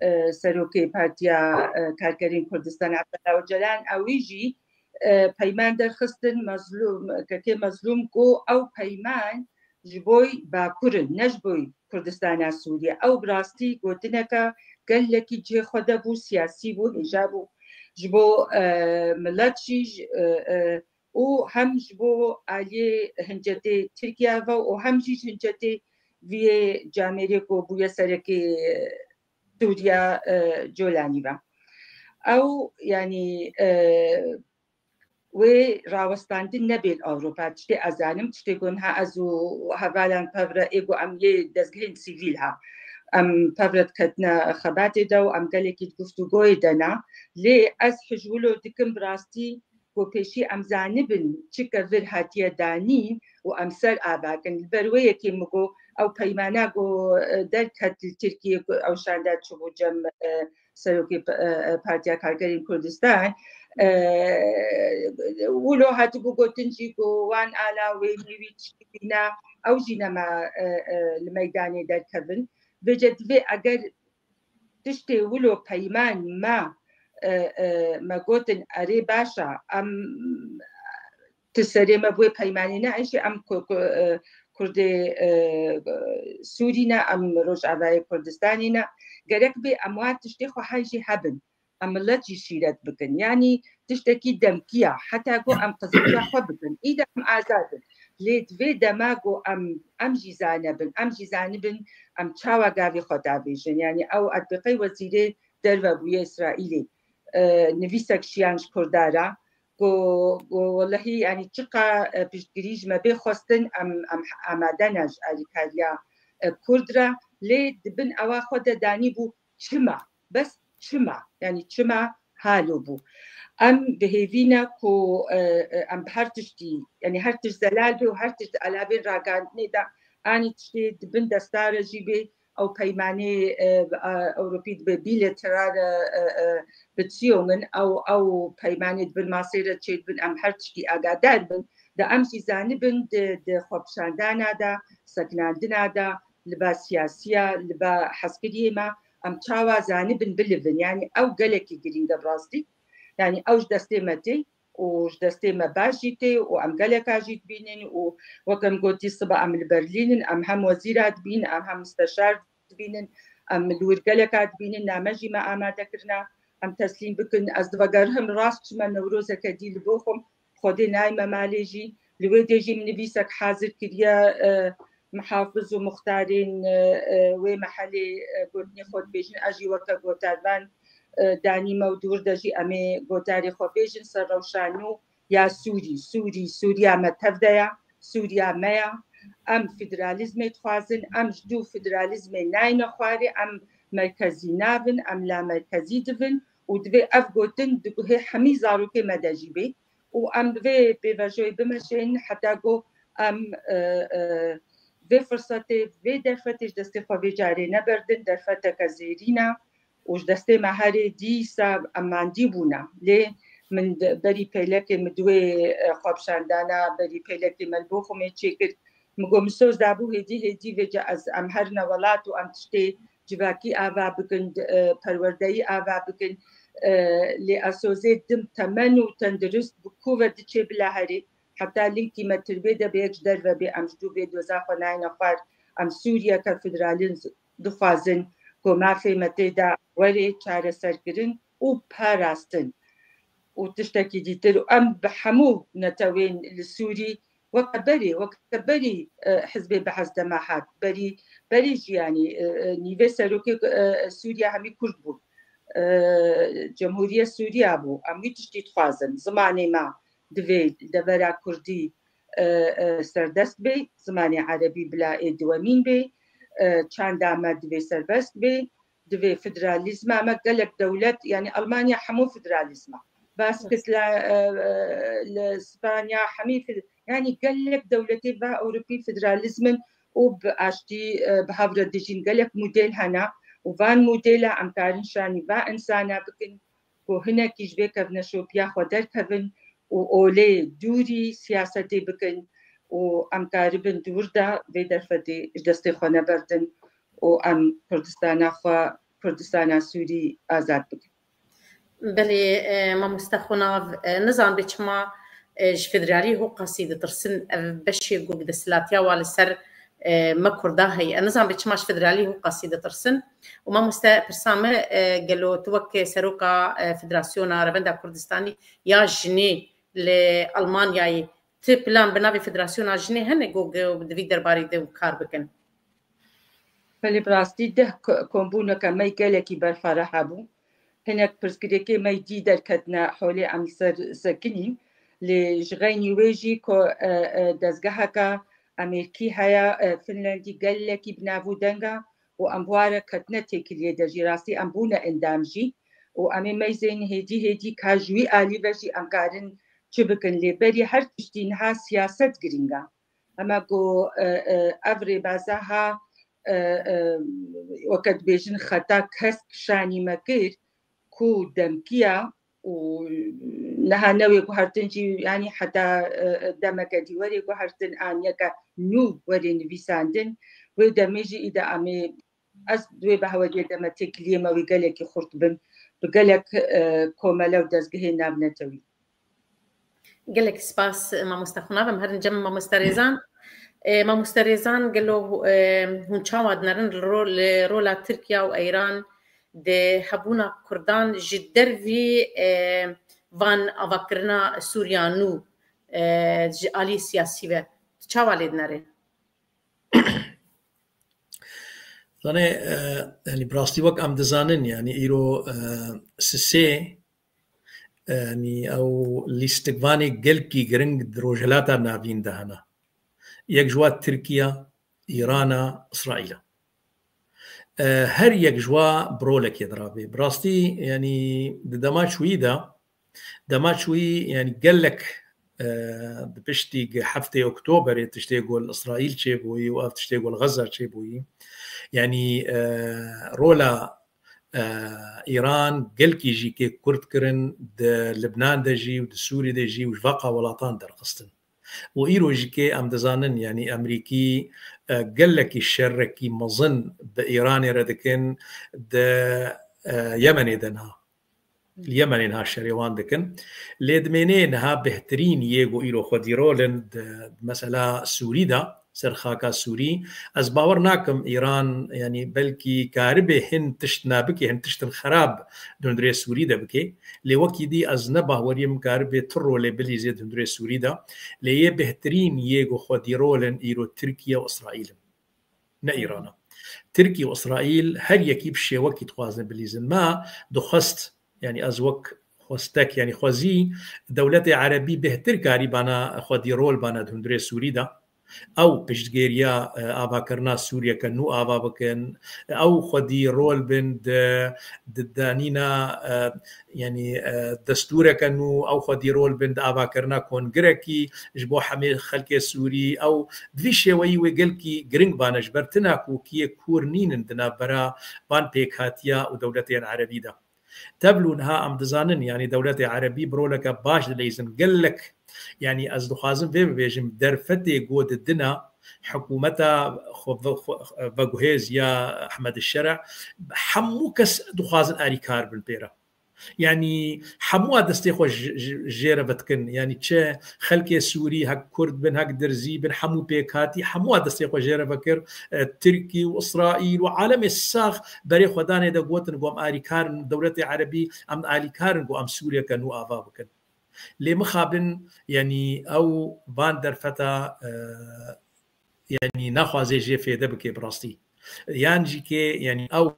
e, serokê Partiya, e, Karkerên Kurdistan Abdullah Ocalan, ewî jî, e, peyman derxistin, Mezlûm, kekê Mezlûm, ku ew peyman ji boy Bakur in, ne ji boy Kurdistana Sûriye. Ew bi rastî gotineke gelekî cihê xwe de bû, siyasî bû, hêja bû. Ji bo, e, milet jî, e, e, û hem ji bo aliyê hincetê Tirkiye ve û hem jî hincetê viyê camêrê ku bûye serekê Sûriya, e, Colanî ve. Ew, yanî, e, wê rawestandin nebê li Ewropa. Tiştê ez zanim, tiştê ku niha ez û hevalan pevre ê ku em yê dezgehên sivîl ha. Em pevre diketine xebatê de û em gelekî di guftûgoyê de ne. Lê ez hijwilo dikim bi rastî ku pêşî em zanibin çi kevir hatiye danîn û em ser ava kin. Li ber wê yekê min got ew peymana ku, e, derket li Tirkiyê ku ew şanda çûbû cem, e, serokê, e, e, Partiya Karkerên Kurdistan, e, wilo hatibû gotin jî ku wan ala wê nêwî tiştî bîne, ew jî nema, e, e, li meydanê derkevin. Vêce divê eger tiştê wilo peyman me, e, e, me gotin, erê, baş e, em, tu serê me bi wê peymanê ne, eşê em ku, ku, e, Kurdê, e, Sûrî ne, em Rojavayê Kurdistanê ne. Gerek bê em wan tiştê xwe hej jî hebin. Em milet jî şîret bikin. Yanî tiştekî demkî ya. Heta ku em qizilca xwe bikin. Îda em azad in. Lê di vê dema ku em, em jî zane bin, em jî zanibin, em çawa gavê xwe davêjin. Yanî ew etbiqey wezîrê derve bûye Îsraîlê, e, nivîsek şiyan ji Kurda re, ku, ku welehî, yanî çiqa, e, piştgirî ji me bê xwestin, em, em amade ne ji alîkariya, e, Kurd re, lê di bin ewa xwe de danîbû çima, bes çima, yanî çima halo bû. Em bi hêvî ne ku, e, e, em bi her tiştî, yanî her tişt zelal bê û her tişt di alavên ragihandinê de anî tiştê di bin desta re jî bê, ew peymanê, e, e, Ewropî dibe bilateral, e, e, e, Beziehungen, ew, ew peymanê di bin masê re çêdibin, em her tiştî agadar bin. De em jî zanibin di, di xwepişandana de, sekinandina de, li ba siyasiya, li ba hezkiriyê me, em çawa zanibin bilivin. Yanî ew gelekî girîng e bi rastî. Yanî ew ji destê me tê û ji destê me baş jî tê û em geleka jî dibînin û wek em gotî siba em li Berlîn in, em hem wezîra dibînin, em hem misteşar dibînin, em li wir geleka dibînin, name jî me amade kirine, em teslîm bikin. Ez divegerihim rast çime Newrozeke dî li Boxum, Xwedê nayme malê jî, li wê dê jî min nivîsek hazir kiriye, e, mihafiz û muxtarên, e, e, wê mehelê, e, gotinê xwe dibêjin, ez jî weke gotarvan, e, danîme û di wir de jî em ê gotarê xwe bêjin, ser rewşa nû ya Sûrî, Sûrî, Sûriya me tev de ye, Sûriya me ye. Em federalîzmê dixwazin, em ji dû federalîzmê nayne xwarê, em merkezî navin, em lamerkezî divin û divê ev gotin di guhê hemî zarokê me de jî bê. Û em bi vê pêvajoyê bimeşên heta ku em, e, e, vê firsetê, vê derfetê ji destê xwe vê carê neberdin, derfeteke zêrîn e û ji destê me herê dîsa em mandî bûne. Lê min di, berî pêlekê min di wê, e, xwepşandana, berî pêlekê me li Boxumê çêkir. Min got, min soz dabû hêdî hêdî vêca ez, em herine welat û em tiştê civakî ava bikin, e, perwerdeyî ava bikin. E, lê ez sozê dim temen û tendurist bi ku ve diçê bila herê. Heta linkî me tirbê de bê, yek ji derve bê, em ji dû vê doza xwe nayne xwar. Em Sûriyeke federalî dixwazin ku mafê me tê de werê çareserkirin û parastin û tiştekî dîtir. Û em bi hemû netewên li Sûrî weke berê, weke berî, e, Hizbê Be'es dema hat, berî, berî jî, yanî, e, e, nîvê serokê, e, Sûriya hemî Kurd bû. E, Cemhuriye Sûriya bû. Em wî tiştî dixwazin. Zimanê me divê li devera Kurdî, e, e, serdest bê. Zimanê Erebî bila ê diwemîn bê. E, çanda me divê serbest bê. Divê federalîzma me, gelek dewlet, yanî Almanya hemû federalîzma. Baskit li, e, e, li Spanya hemî fed-, yanî gelek dewletê va Ewropî federalîzm in û bi aştî, e, bi hev re dijîn. Gelek model hene û van modela em karin şanî va insana bikin ku hinekî ji vê kevneşopiya xwe derkevin û olê dûrî siyasetê bikin û em karibin di wir de vê derfetê ji destê xwe neberdin û em Kurdistana xwe, Kurdistana Sûrî azad bikin. Belê, e, mamoste Xunav, e, nizan bê çima, e, ji federalî Hoqasî ditirsin, ev beşê ku bi desthilatiya wa li ser, e, me Kurda heye. Nizan bê çima ji federalî Hoqasî ditirsin. Û mamoste, pirsa me, e, gelo tu wek seroka, e, Federasyona Revenda Kurdistanî ya Jinê li Almanyayê, ti plan bi navê Federasyona Jinê hene ku, ku di vî derbarî de kar bikin? Belê, bi rastî deh ko-, kombûneke me gelekî berfireh hebû. Hinek pirsgirêkê me dî derketine holê em li ser sekinîn. Lê ji xeynî wê jî ku, e, e, dezgeheke Amerîkî heye, e, Finlandî gelekî bi nav û deng e û em bi ware ketine têkiliyê de jî, rastî em bûne endam jî û em ê meyzên hêdî hêdî ka ji wî alî ve jî em karin çi bikin. Lê berî her tiştî niha siyaset girîng e. Hema ku, e, e, ev rêbaza ha, e, e, weke dibêjin xeta kesk şanî me kir ku demkiya û niha newê guhertin jî, yanî heta, e, e, demeke dî werê guhertin an yeke nû werê nivîsandin. Wê demê jî îda em ê, ez di wê behwediyê de me têkiliyê me wî gelekî xurt bin, bi gelek, e, komele û dezgehê navnetewî. Gelek spas, mamoste Xunav. Em herin cem mamoste Rêzan. E, mamoste Rêzan, gelo, e, hûn çawa dinerin li ro-, li rola Tirkiye û Îran di hebûna Kurdan ji dervî, e, van avakirina Sûriya nû, e, ji alî siyasî ve? Tu çawa lê dinerê? Zanê, e, yanî bi rastî wek em dizanin, yanî îro, e, sisê, e, yanî ew lîstikvanê gelkî giring di Rojhilata Navîn de hene. Yek ji wa Tirkiye, Îrana, Îsraîl e. E, her yek ji wa bi rolekê dirabê. Bi rastî, yanî di dema çûyî de, dema çûyî, yanî gelek, e, di piştî gi heftê Oktoberê tiştê ku li Îsraîl çêbûyî û ev tiştê ku li Xezza çêbûyî, yanî, e, rola, e, Îran gelkî jî kê kurt kirin, di Libnan de jî û di Sûrî de jî û ji veqa welatan derxistin. Û îro jî kê em dizanin, yanî Amerîkî, e, gelekî şerekî mezin bi Îranê re dikin, di, e, Yemenê de niha. Li Yemenê niha şerê wan dikin. Lê dimênê niha bêhtirîn yê ku îro xwedî rol in di mesela Sûrî de, ser xaka Sûrî. Ez bawer nakim Îran, yanî belkî karibê hin tişt nebike, hin tiştin xerab di hundirê Sûrî de bike. Lê wekî dî ez ne baweriyê min karibê tu rolê bilîzê di hundirê Sûrî de. Lê yê bêhtirîn yê ku xwedî rol in îro Tirkiye û Îsraîl in. Ne Îran e. Tirkiye û Îsraîl her yekî bi şêwekî dixwazin bilîzin. Me dixwest, yanî ez wek xwestek, yanî xwezî dewletê erebî bêhtir karîbana xwedî rol bana di hundirê Sûrî de. Ew piştgêriya, e, avakirina Sûriyeke nû ava bikin. Ew xwedî rol bin di, di danîna, e, yanî, e, destûreke nû, ew xwedî rol bin di avakirina kongirekî ji bo hemê xelkê Sûrî. Ew di vî şêweyî wê gelkî giring bane ji ber tina ku kiyê kûr nînin di navbera van pêkhatiya û dewletên erebî de. Tevlû niha em dizanin, yanî dewletê erebî bi roleke baş dileyzin. Gelek, yanî ez dixwazim vê bibêjim, derfetê ku di dina hikûmeta xwe ve-, xwe veguhêz ya Ehmed Şere, hemû kes dixwazin alîkar bin pê re. Yanî hemû a destê xwe ji, ji, jê re vedikin. Yanî çi xelkê Sûrî, hek Kurd bin, hek Dirzî bin, hemû pêk hatî, hemû a destê xwe jê re vekir. E, Tirkî û Îsraîl û alemê sax berê xwe danê de gotin, got, em alîkar in, dewletê erebî, em alîkar in, got, em Sûriyeke nû ava bikin. Lê mixabin, yanî ew van derfeta, e, yanî naxwaze jê fêde bike bi rastî. Yan jî ke, yanî ew,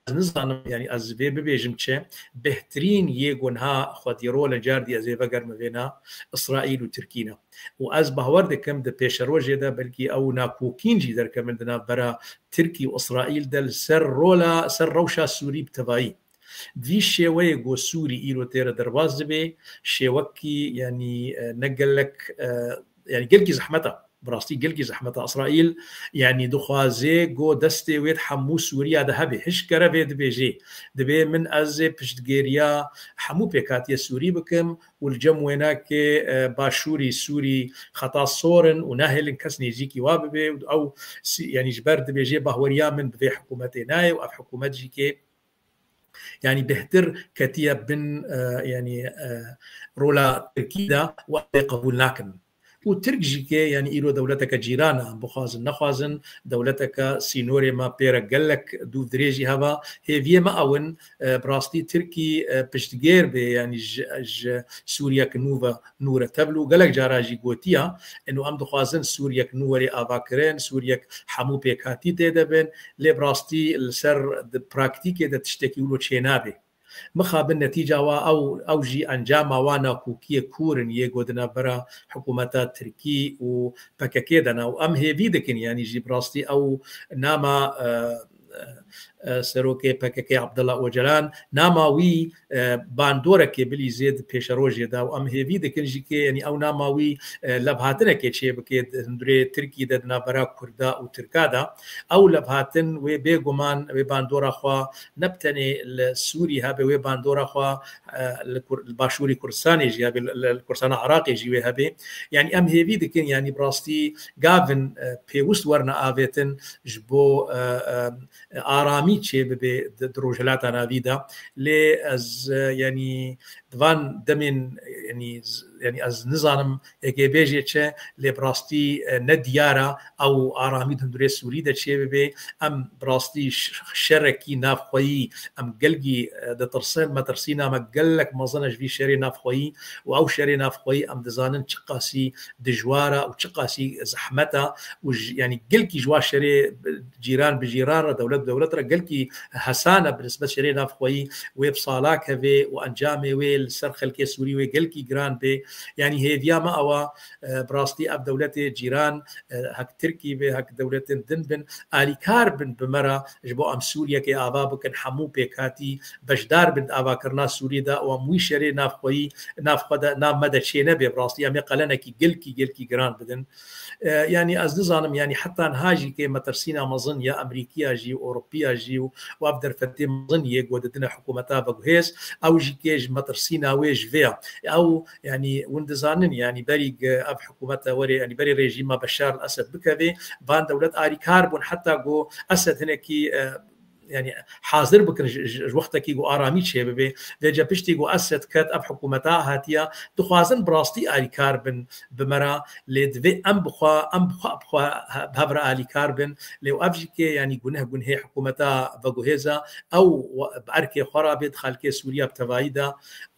ez nizanim, yanî ez vê bibêjim çi, bêhtirîn yê ku niha xwedî rol e, cardî ez ê vegerime vêna, Îsraîl û Tirkî ne. Û ez bawer dikim di pêşerojê de belkî ew nakokîn jî derkevin di navbera Tirkî û Îsraîl de li ser rola, ser rewşa Sûrî bi tevayî. Vî şêweyê ku Sûrî îro tê re derbas dibe, şêwekî, yanî, e, ne gelek, e, yanî gelkî zehmet e. Bi rastî gelkî zehmet e. Îsraîl, yanî dixwaze ku destê wê di hemû Sûriya de hebe. Hişk kerevê dibêje. Dibê min ez ê piştgêriya hemû pêkhatiye Sûrî bikim û li cem wênakê, e, başûrî Sûrî xeta sor in û nahêlin kes nêzîkî wa bibe û ew si-, yanî ji ber dibêje bahweriya min bi vê hikûmetê nayê û ev hikûmet jî kê Yanî bêhtir ketiye bin, e, yanî, e, rola Tirkî de û em vê qebûl nakin. Û Tirk jî ke, yanî îro dewleteke cîran e, em bixwazin nexwazin, dewleteke sînorê me pê re gelek dûv dirêjî heva. Hêviyê me ew in, e, bi rastî Tirkî, e, piştgêr bê, yanî ji, ji Sûriyeke nû ve nû re tevl û gelek cara jî gotiya, eno em dixwazin Sûriyek nû were avakirin, Sûriyek hemû pêkhatî tê de bin, lê bi rastî li ser di praktîkê de tiştekî wilo çênabe. Mixabin netîca wa ew, ew jî encama wa nakokiyê kûr in yê ku di navbera hikûmeta Tirkî û P K K de ne. Û em hêvî dikin, yanî jî bi rastî ew nama, e, e, serokê P K K Abdullah Ocalan, nama wî, e, bandorekê bilîzê di pêşerojê de û em hêvî dikin jî ke, yanî ew nama wî, e, levhatinekê çêbike di hundirê Tirkî de di navbera Kurda û Tirka de. Ew levhatin wê bêguman wê bandora xwe ne bi tenê li Sûrî hebe, wê bandora xwe, e, li Kur-, li başûrî Kurdistanê jî hebe, li, li Kurdistana Iraqê jî wê hebe. Yanî em hêvî dikin, yanî bi rastî gavin, e, pêwist werine avêtin ji bo, e, e, aramî çêbibe di, di Rojhilata Navî de. Lê ez, e, yanî di van demên, yanî z-, yanî ez nizanim ê kê bêjê çi, lê bi rastî, e, ne diyar e ew aramî di hundirê Sûrî de çêbibe. Em bi rastî ş-, şerekî navxweyî, em gelkî, e, ditirsin, metirsîna me gelek mezin e ji vî şerê navxweyî û ew şerê navxweyî em dizanin çiqasî dijwar e û çiqasî zehmet e û ji, yanî gelkî ji wa şerê cîran bi cîran re, dewlet bi dewlet re gelkî hesan e bi nisbet şerê navxweyî wê bi salak hevê û encamê wê li ser xelkê Sûrî wê gelkî giran bê. Yanî hêviya me ew e, e, bi rastî ev dewletê cîran, e, hek Tirkî be, hek dewletên din bin, alîkar bin bi me re ji bo em Sûriyekê ava bikin, hemû pêkhatî beşdar bin di avakirina Sûrî de û em wî şerê navxweyî, navxwe de, nav me de çênebe. Bi rastî em ê qelenekî gelkî, gelkî giran bidin. E, yanî ez nizanim, yanî heta niha jî kê metirsîna mezin ya Amerîkiya jî û Ewropiya jî û, û ev derfetê mezin yê ku didine hikûmeta veguhêz, ew jî kê ji metirsîna wê ji vê ya. Ew, yanî hûn dizanin, yanî berî ge-, ev hikûmeta were, yanî berî rejîma Beşar el-Esed bikeve, van dewlet alîkar bûn heta ku Esed hinekî, e, yanî hazir bikin ji, ji, ji wextekî ku aramî çêbibe. Vêce piştî ku Esed ket, ev hikûmeta hatiya, dixwazin bi rastî alîkar bin bi me re, lê divê em bi xwe, em bi xwe, bi xwe he-, bi hev re alîkar bin. Lê ev jî kê, yanî guneh gunhê hikûmeta veguhêz e, ew we-, bi erkê xwe re bê di xelkê Sûriya bi tevayî de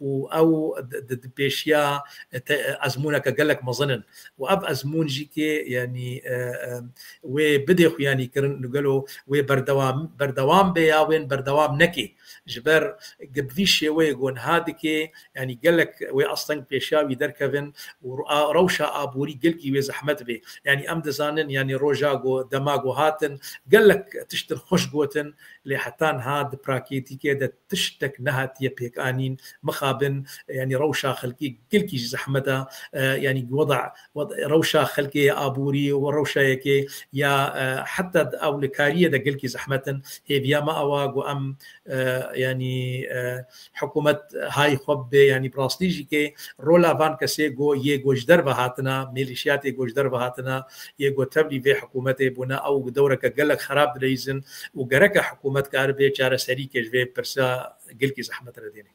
û ew di, di, di pêşiya te-, ezmûneke gelek mezin in. Û ev ezmûn jî kê, yanî, e, e, wê bidê xuyanî kirin, gelo wê berdewam, berdewam bê ya wên berdewam nekê. Ji ber bi vî şêweyê ku niha dike, yanî gelek wê asteng pêşiya wî derkevin û a-, rewşa aborî gelkî wê zehmet bê. Yanî em dizanin, yanî roja ku, dema ku hatin, gelek tiştin xweş gotin, lê heta niha di prakêtîkê de tiştek nehatiye pêkanîn. Mixabin, yanî rewşa xelkê gelkî ji zehmet e, e, yanî weda, wed-, rewşa xelkê ya aborî û rewşa yekê ya, e, heta di ewlekariyê de gelkî zehmet in. Hêviya me ew e ku em, e, yanî, e, hikûmet hay xwe bibe, yanî bi rastî jî kê rola van kesê ku yê ku ji derve hatine, mêlîşiyatê ku ji derve hatine, yê ku tevlî vê hikûmetê bûne, ew dewreke gelek xerab dileyîzin û gereke hikûmet karibe çareserîkê ji vê pirsa gelkî zehmet re dêne.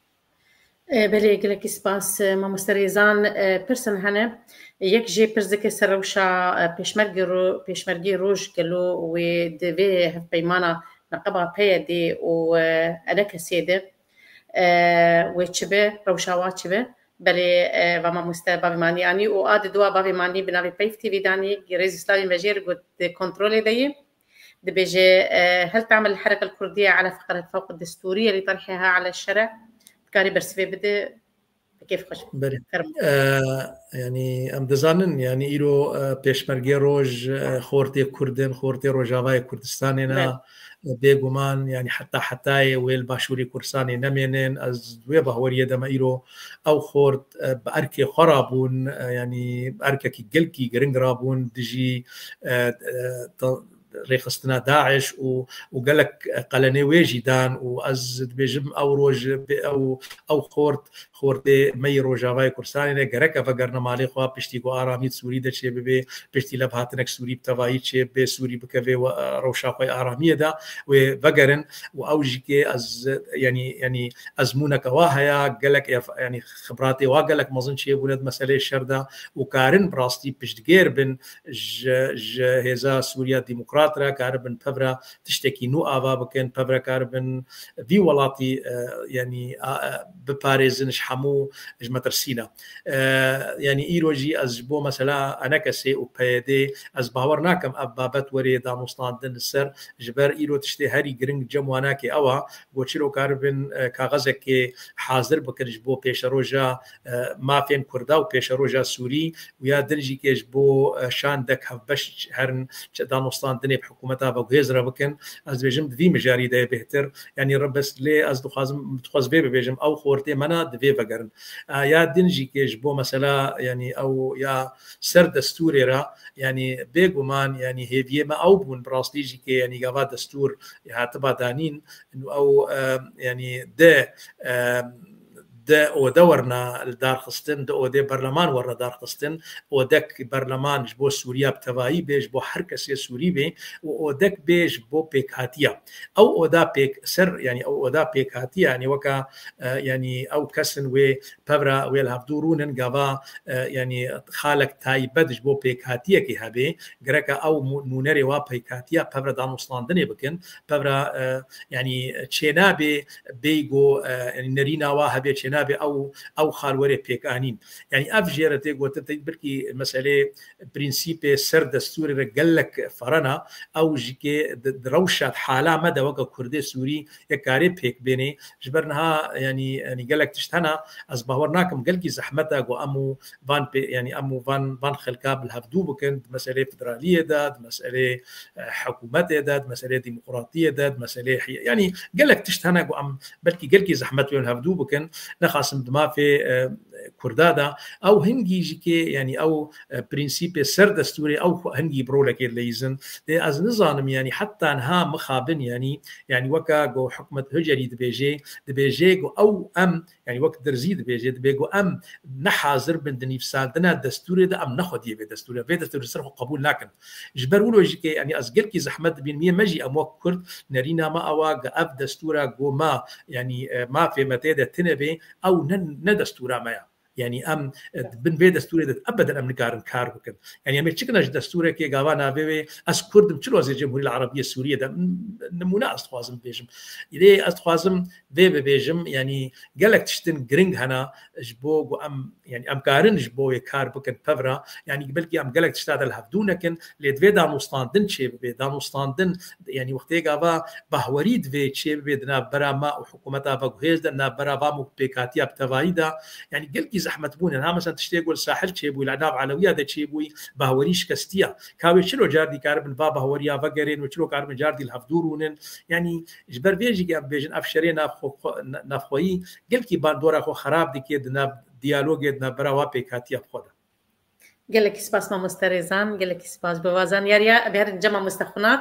E, belê, gelekî spas, e, mamoste Rêzan. E, pirsin hene. Yek jê pirs dike ser rewşa, e, pêşmergê ro-, pêşmergê roj gelo wê di vê hevpeymana neqeba P Y D û, e, ENKSê de, e, wê çi be, rewşa wa çi be? Belê, e, va mamoste bavê manî anî û a di dua bavê manî bi navê Peyv T V danî, rêz û slavên me jê re got di kontrolê de yê. Dibêje, e, هل تعمل الحركة الكردية على فقرة فوق الدستورية لطرحها على الشرع؟ Dikarî bersivê bide, bi kêf xweş. Belê. Fermo. E, yanî em dizanin, yanî îro, e, pêşmergê roj, e, xortê Kurd in, xortê Rojavayê Kurdistanê ne. Belê. E, bêguman, yanî heta hetayê wê li Başûrê Kurdistanê nemênin. Ez di wê bahweriyê de me îro ew xort, e, bi erkê xwe re bûn, e, yanî erkekî gelkî giring re bûn dijî, e, e, ta-, rêxistina DAIŞ û, û gelek qelenê wê jî dan û ez dibêjim ew roj bê-, ew, ew xort, xortê me yê Rojavayê Kurdistanê ne gereke vegerine malê xwe piştî ku aramî di Sûrî de çêbibe, piştî levhatinek Sûrî bi tevayî çêbibe, Sûrî bikeve we-, rewşa xwe yê aramiyê de wê vegerin û ew jî kê ez, yanî, yanî ezmûneke wa heye, gelek ef-, yanî xibratê wa gelek mezin çêbûne di meseleyê şer de û karin bi rastî piştgêr bin ji, ji hêza Sûriya Demokrat re, karibin pevra tiştekî nû ava bikin, pevra karibin vî welatî, e, yanî, a, e, biparêzin ji hemû, ji metirsîna. E, yanî îro jî ez ji bo mesela ENKSê û P Y D ez bawer nakim ev babet werê danûstandin li ser, ji ber îro tiştê herî giring cem wanakê ew a, ku çilo karibin, e, kaxezekê hazir bikin ji bo pêşeroja, e, mafên Kurda û pêşeroja Sûrî û ya din jî kê ji bo, e, şandek hevbeş herin çi danûstandinê bi hikûmeta veguhêz re bikin. Ez dibêjim di vî mijarî de yê bêhtir. Yanî rebes lê ez dixwazim, dixwaz vê bibêjim, ew xortê me ne di vê vegerin. E, ya din jî kê ji bo mesela, yanî ew ya ser destûrê re, yanî bêguman, yanî hêviyê me ew bûn, bi rastî jî kê, yanî gava destûr hatiba danîn, ew, e, yanî de, e, de ode werna darxistin, de odê berleman werna darxistin, odek berleman ji bo Sûriya bi tevayî bê, ji bo her kesê Sûrî bê û odek bê ji bo pêkhatiya. Ew oda pêk ser, yanî ew oda pêkhatiya, yanî weka, e, yanî ew kesin wê pevra wê li hevdû rûnin gava, e, yanî xalek taybet ji bo pêkhatiyekê hebe, gereke ew mû-, nûnerê wa pêkhatiya pevra danûstandinê bikin, pevra, e, yanî çênabê bêygo, e, yanî nerîna wa hebe çênabê ew, ew xal were pêkanîn. Yanî ev jê re tê gotin, tê belkî meselê prensîpê ser destûrê re gelek ferena, ew jî kê di, di rewşa hala me de weke Kurdê Sûrî yek karê pêk bênê. Ji ber niha, yanî, yanî gelek tişt hene, ez bawer nakim gelkî zehmet e ku em û van pê-, yanî em û van, van xelka bi hevdû bikin, di meselê federaliyê de, di meselê, e, hikûmetê de, di meselê demokratiyê de, di meselê hi-, yanî gelek tişt hene ku em belkî gelkî zehmet wê hevdû bikin, nexasim di mafê, e, Kurda de. Ew hingî jî kê, yanî ew, e, prensîpê ser destûrê ew xwe hingî bi rolekê dileyîzin. Lê ez nizanim, yanî heta niha mixabin, yanî, yanî weka ku hikûmet Hucerî dibêje, dibêje ku ew em, yanî wek Dirzî dibêje, dibê ku em ne hazir bin di nivîsandina destûrê de em ne xwediyê vê destûrê, vê destûrê ser xwe qebûl nakin. Ji ber wilo jî kê, yanî ez gelkî zehmet dibînim, yê me jî em wek Kurd nerîna me ew a ku ev destûra ku me, yanî, e, mafê me tê de tune bê, ew ne, ne destûra me ya. Yanî em, e, di bin vê destûrê de ebeden em nikarin kar bikin. Yanî em ê çi kine ji destûrekê gava navê wê ez Kurd im, çilo ez ê Cemhurî li Erebiyê Sûriyê de, m-, nimûne ez dixwazim bibêjim. Lê ez dixwazim vê bibêjim, yanî gelek tiştin giring hene ji bo ku em, yanî em karin ji bo wê kar bikin pevra. Yanî belkî em gelek tişta de li hevdû nekin, lê divê danûstandin çê bibe. Danûstandin, yanî wextê gava bahwerî divê çê bibe di navbera me û hikûmeta veguhêz de, navbera van û pêkhatiya bi tevayî de. Yanî gelkî zehmet bûne. Ha, mesela tiştê ku li Sahil çêbûyî, li nav Elewiya de çêbûyî, bahwerî şikestiya. Ka wê çilo cardî karibin va bahweriya vegerên û çilo karibin cardî li hevdû rûnin. Yanî ji ber vê jî em bêjin ev şerê navxwe-, navxweyî gelkî bandora xwe xerab dike di nav diyalogê, di navbera wa pêkhatiya bi xwe de. Gelekî spas mamoste Rêzan, gelekî spas bi va zanyariya. Em herin cem mamoste Xunav.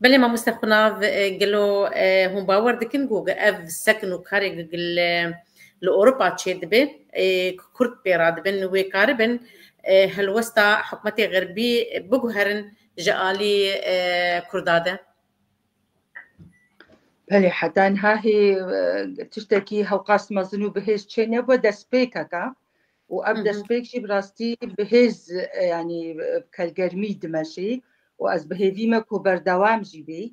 Belê mamoste Xunav, e, gelo, e, hûn bawer dikin ku ev sekin û karê li, li Ewropa çêdibe, e, ku Kurd pê radibin, wê karibin, e, helwesta hikûmetê Xerbî biguherin ji alî, e, Kurda de? Belê, heta niha hê, e, tiştekî hewqas mezin û bihêz çê nebû, destpêkeke. Û ev Hı hı. destpêk jî bi rastî bihêz, e, yanî, e, kelgermî dimeşî. Û ez bi hêvî me ku berdewam jî bî.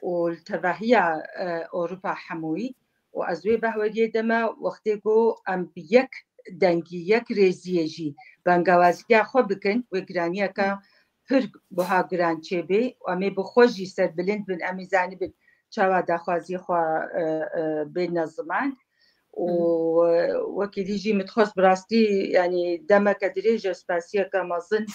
Û li tevahiya, e, Ewropa hemûyî. Û ez wê behweriyê de me wextê ku em bi yek dengî, yek rêziyê jî bangewaziya xwe bikin, wê giraniyeke pir buha giran çêbê. Û em ê bi xwe jî serbilind bin, em ê zanibin çawa daxwaziyê xwe, e, e, bêne ziman. Û, Hı. e, wekî dî jî min dixwest bi rastî, yanî demeke dirêj e, spasiyeke mezin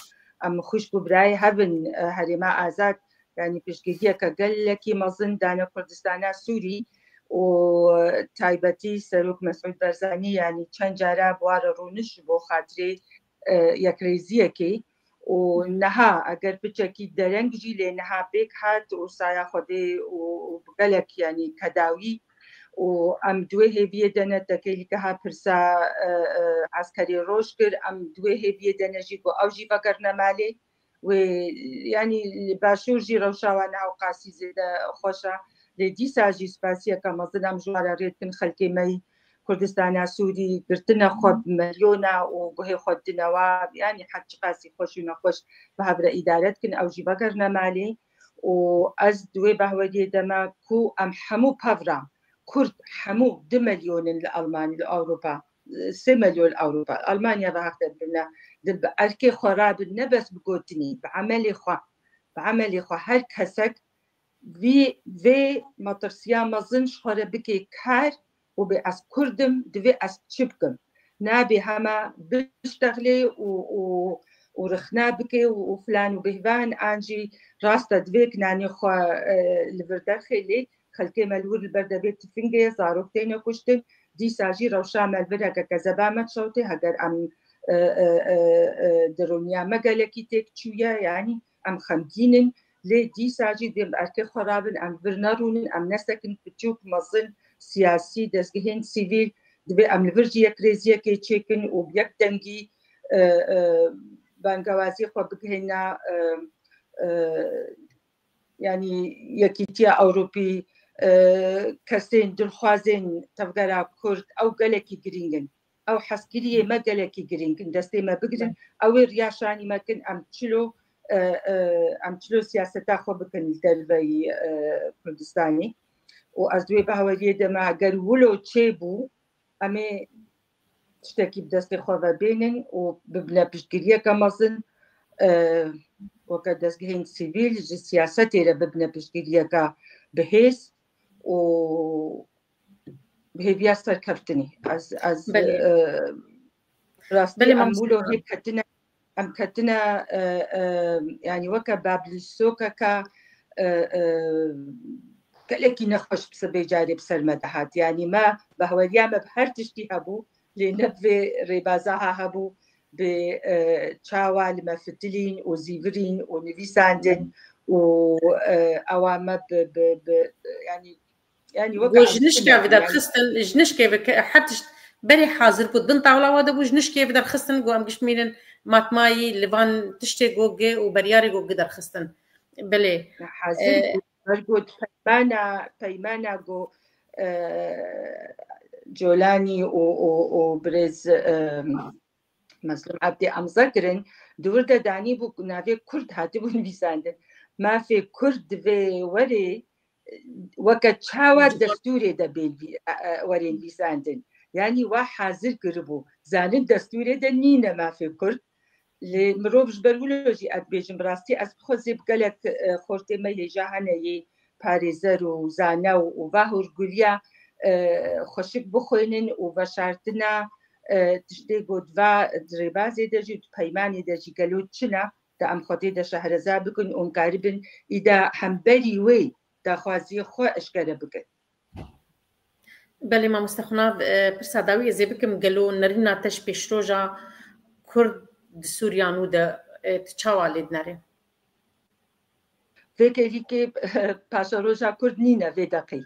em xwişk û birayê hev in, e, Herêma Azad, yanî piştgiriyeke gelekî mezin dane Kurdistana Sûrî û taybetî Serok Mesûd Barzanî, yanî çend cara bi wa re rûnişt ji bo xatirê, e, yekrêziyekê. Û niha eger piçekî dereng jî lê niha pêk hat û saya Xwedê û, û bi gelek, yanî kedawî û em di wê hêviyê de ne, tekêlî ke ha pirsa, e, e, eskerê roj kir, em di wê hêviyê de ne jî ku ew jî vegerine malê. Wê, yanî li Başûr jî rewşa wan ne hewqasî zêde xweş e. Lê dîsa jî spasiyeke mezin em ji wan re rê dikin, xelkê me yî Kurdistana Sûrî girtine xwe bi milyona û guhê xwe dine wa, yanî her çiqasî xweş û nexweş bi hev re îdare dikin, ew jî vegerine malê. Û ez di wê behweriyê de me ku em hemû pev re, Kurd hemû du milyon in li Almanya, li Ewropa, sê milyon li Ewropa, Almanya ve heq de bibine, di bi erkê xwe rabin, ne bes bi gotinî, bi emelê xwe, bi emelê xwe her kesek vî, vê metirsiya mezin ji xwe re bike kar û bê ez Kurd im, divê ez çi bikim? Nabê hema biştexlê û, û, û rixna bike û, û filan û bihvan, an jî rast e, divê kinanê xwe, e, li vir derxê, lê xelkê me li wir li ber devê tifingê ye, zarok têne kuştin, dîsa jî rewşa me li vir heke kezeba me dişewtê, heger em, e, e, e, e, dirûniya me gelekî têk çûye, yanî em xemgîn in, lê dîsa jî dê bi erkê xwe rabin, em vir nerûnin, em nesekin, piçûk, mezin, siyasî, dezgehên sivîl, divê em li vir jî yekrêziyekê çêkin û bi yek dengî, e, e, bangewazî xwe bigihîne, e, e, yanî Yekîtiya Ewropî, e, kesên dilxwazên tevgera Kurd, ew gelekî girîng in. Ew hezkiriyê me gelekî girîng in. Destê me bigirin, ew ê riya şanî me kin, em çilo, e, e, em çilo siyaseta xwe bikin li derveyî, e, Kurdistanê. Û ez di wê behweriyê de me, eger wilo çêbû, em ê tiştekî bi destê xwe ve bênin û bibine piştgiriyeke mezin, e, weke dezgehên sivîl ji siyasetê re bibine piştgiriyeke bihêz û bi hêviya serkeftinê. Ez, ez, Belê. e, rastî Belê, em mamoste. wilo hê ketine, em ketine, e, e, yanî weke bablîsokeke, e, e, gelekî nexweş bi sibê carê bi ser me dihat. Yanî me behweriya me bi her tiştî hebû, lê ne bi vê rêbaza ha hebû, bi, e, çawa li me fitilîn û zîvirîn û nivîsandin û, e, ewa me bi, bi, bi, yanî, yanî weke Got ji nişkê ve derxistin, ji nişkê ve ke-, her tişt berê hazir bû, bin tawla wa de bû, ji nişkê ve derxistin, got em giş bimînin matmayî li van tiştê got gê û beryarê got gê derxistin. Belê. Hazir E, bû, ber got peymana, peymana got, e, Colanî û, û, û birêz, e, Mezlûm Ebdî emze kirin, di wir de danî bû, navê Kurd hatibû nivîsandin. Mafê Kurd divê werê, weke çawa destûrê de bên vî-, e, e, werên vîsandin. Yanî wa hazir kiribû. Zanin destûrê de nîne mafê Kurd. Lê mirov ji ber wilo jî ez dibêjim, bi rastî ez bi xwe zê bi gelek, e, xortê me hêja hene yê parêzer û zane û, û va hûrgulîya, e, xweşik bixwînin û veşartina, e, tiştê got va di rêbazê de jî, di peymanê de jî gelo çi ne, da em Xwedê de şehreza bikin û em karibin îda hemberî wê daxwaziyê xwe eşkere bikin. Belê mamoste Xunav, e, pirsa dawî ez ê bikim, gelo nerîna te ji pêşroja Kurd di Sûriya nû de, e, tu çawa lê dinerê? Vê kêlîkê paşeroja Kurd nîne vê deqê.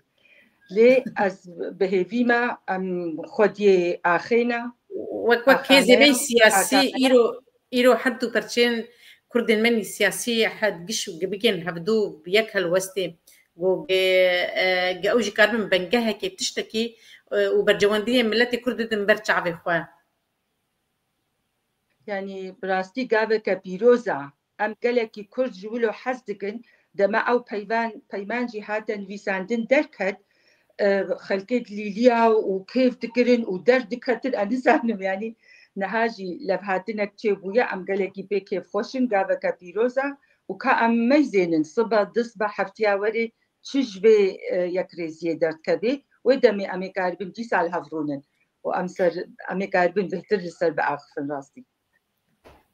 Lê ez bi hêvî me em xwediyê axêne. Wek, wek hêzê me yî siyasî, îro, îro her du perçên Kurdên me yî siyasî, her giş û gibikên hevdu bi yek helwestê Go ge, e, ge ew jî karibin bengehekê tiştekî, e, û bercewendiyê miletê Kurd bidin ber çavê xwe. Yanî bi rastî gaveke pîroz e. Em gelekî Kurd ji wilo hez dikin, dema ew peyvan, peyman jî hate nivîsandin derket, e, xelkê dilîliya û kêf dikirin û derdiketin, ez nizanim, yanî niha jî levhatinek çêbûye, em gelekî pê kêfxweş in, gaveke pîroz e û ka em meyzênin, sibe, du sibe, heftiya werê çi ji vê, e, yekrêziyê derdikeve, wê demê em ê karibin dîsa li hev rûnin û em ser, em ê karibin bêhtir li ser biaxifin rastî.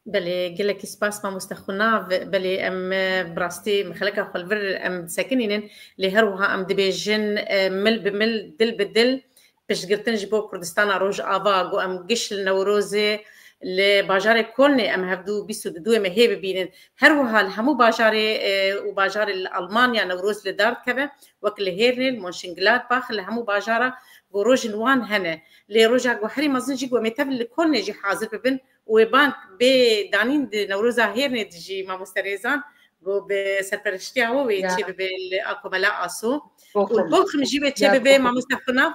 Belê, gelekî spas mamoste Xunav. Belê, em, e, bi rastî xeleka xwe li vir em disekinînin, lê her wiha em dibêjin, e, mil bi mil, dil bi dil, piştgirtin ji bo Kurdistana Rojava, ku em giş li Newrozê li bajarê Kolnê em hevdû bîst û du mehê bibînin. Her wiha li hemû bajarê, e, û bajarê li Almanya Newroz li dar dikeve, wek li Hêrnê, li Mönchengladbach, li hemû bajara ku rojên wan hene. Lê roja ku herî mezin jî ku em ê tev li Kolnê jî hazir bibin û wê bang bê danîn di Newroza Hêrnê de jî mamoste Rêzan ku bi serpereştiya we wê çêbibe li a Komela Aso. Û li Bochim jî wê çêbibe mamoste Xunav.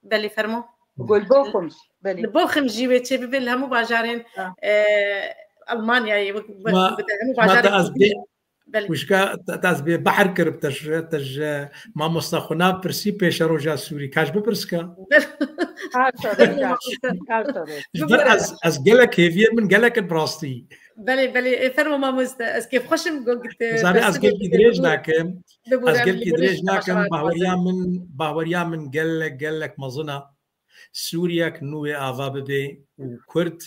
Belê, fermo. Gul Bochum. Belê. Li Bochim jî wê çêbibe, li hemû bajarên, e, Almanyayê, wek, wek, hemû bajarên Kurdî. Belê. Wişka te, te ez bê behr kirib, te ji, te ji mamosta Xunav pirsî pêşeroja Sûrî. Ka ji bipirsika? Her şerê, her şerê. Ji ber ez, ez gelek hêviyê min gelek in bi rastî. Belê, belê, e, fermo mamoste. Ez kêfxweş im, got, e, Zanî ez gelkî dirêj nakim. Ez gelkî dirêj nakim, bahweriya min, bahweriya min gelek, gelek mezin e. Sûriyek nû wê ava bibe û Kurd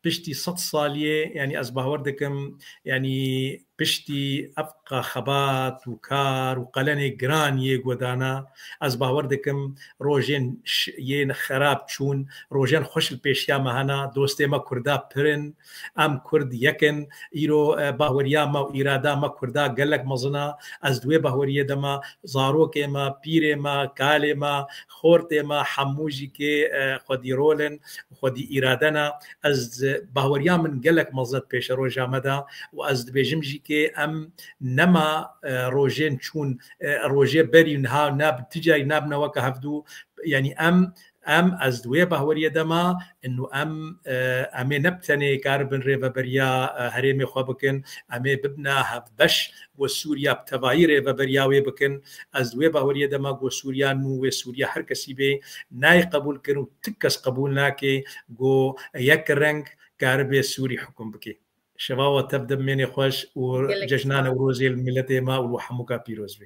piştî sed saliyê, yanî ez bawer dikim, yanî piştî evqa xebat û kar û qelenê giran yê godana, ez bawer dikim rojên ş-, yên xerab çûn, rojên xweş li pêşiya me hene, dostê me Kurda pir in, em Kurd yek in, îro, e, bahweriya me û îrada me Kurda gelek mezin e, ez di wê bahweriyê de me, zarokê me, pîrê me, kalê me, xortê me, hemû jî kê, e, xwedî rol in, xwedî îrade ne. Ez bahweriya min gelek mezin e di pêşeroja me de û ez dibêjim jî kê em nema, e, rojên çûn, e, rojê berî niha nab-, ti carî nabine weke hevdû. Yanî em, em, ez di wê bahweriyê de me, û em, e, em ê ne bi tenê karibin rêveberiya, e, herêmê xwe bikin, em ê bibine hevbeş. Ku Sûriya bi tevayî rêveberiya wê bikin. Ez di wê baweriyê de me ku Sûriya nû wê Sûriya her kesî bê nayê qebûl kirin û ti kes qebûl nake ku yek reng karibe Sûrî hukm bike. Şeva we tev de bimêne xweş û cejna Newrozê li miletê me û li hemûka pîroz be.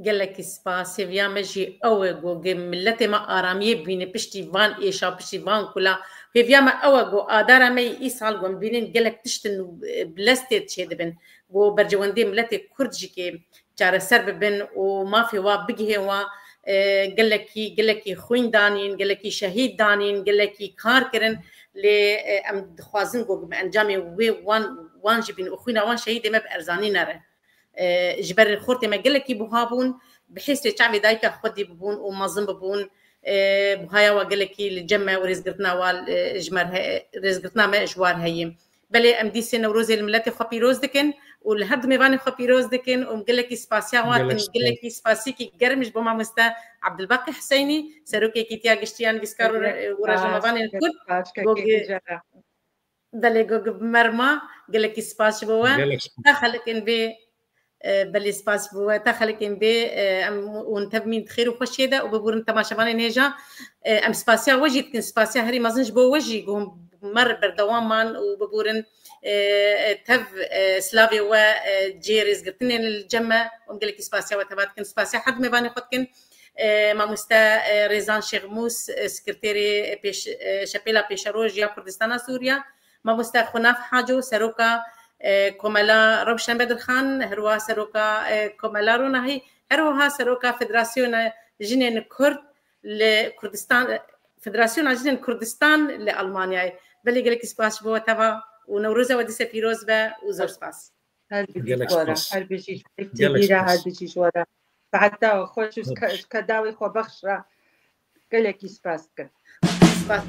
Gelekî spas. Hêviya me jî ew e ku ge miletê me aramiyê bibîne piştî van êşa, piştî van kula. Hêviya me ew e ku adara me yê îsal ku em bînin gelek tişt in, e, bi lestê çêdibin. Ku bercewendiyê miletê Kurd jî kê çareser bibin û mafê wa bigihê wa, e, gelekî, gelekî xwîn danîn, gelekî şehîd danîn, gelekî kar kirin. Lê, e, em dixwazin ku bi encamê wê wan, wan jî bîn û xwîna wan şehîdê me bi erzanî nere. E, ji ber xortê me gelekî buha bûn, bi hêsê çavê dayika xwedî bibûn û mezin bibûn. E, buhaya wa gelekî li cem me û rêzgirtina wa, e, ji me re he-, rêzgirtina me ji war heye. Belê em dîsê Newrozê li miletê xwe pîroz dikin û li her du mêvanê xwe pîroz dikin û gelekî spasiya wan dikin. Gelekî spasîkî germ ji bo mamoste Abdulbaqî Hiseynî, serokê Yekîtiya Giştî ya Nivîskar û Re-, û Rojnamevanên Kurd. Belê, go, go, merma, gelekî spas ji bo we. Gelek spas. Ta xelkên bê, e, belê spas ji bo we. Ta xelkên bê, e, em hûn tev mîn di xêr û xweşiyê de û biborin temaşevanên hêja. E, em spasiya we jî dikin, spasiya herî mezin ji bo we jî, ku hûn me re berdewam man û biborin, e, e, tev, e, silavê we, e, cihê rêzgirtinê li cem me. Em gelekî spasiya we teva dikin. Spasiya her du mêvanê xwe dikin. E, mamoste, e, Rêzan Şêxmûs, e, sekreterê pêş-, e, Şepêla Pêşeroj ya Kurdistana Sûriya. Mamoste Xunaf Haco, seroka, e, Komela Rewşen Bedirxan, herwiha seroka, e, Komela Ronahî, herwiha seroka Federasyona Jinên Kurd li Kurdistan, Federasyona Jinên Kurdistan li Almanyayê. Belê gelekî spas ji bo we teva û Newroza we dîse pîroz be û zor spas. Her bijî ji we re, her bijî ji we re, her bijî ji we re. Saeta xweş û ji ke-, ji kedawê xwe bexş re gelekî spas dikim. Spas.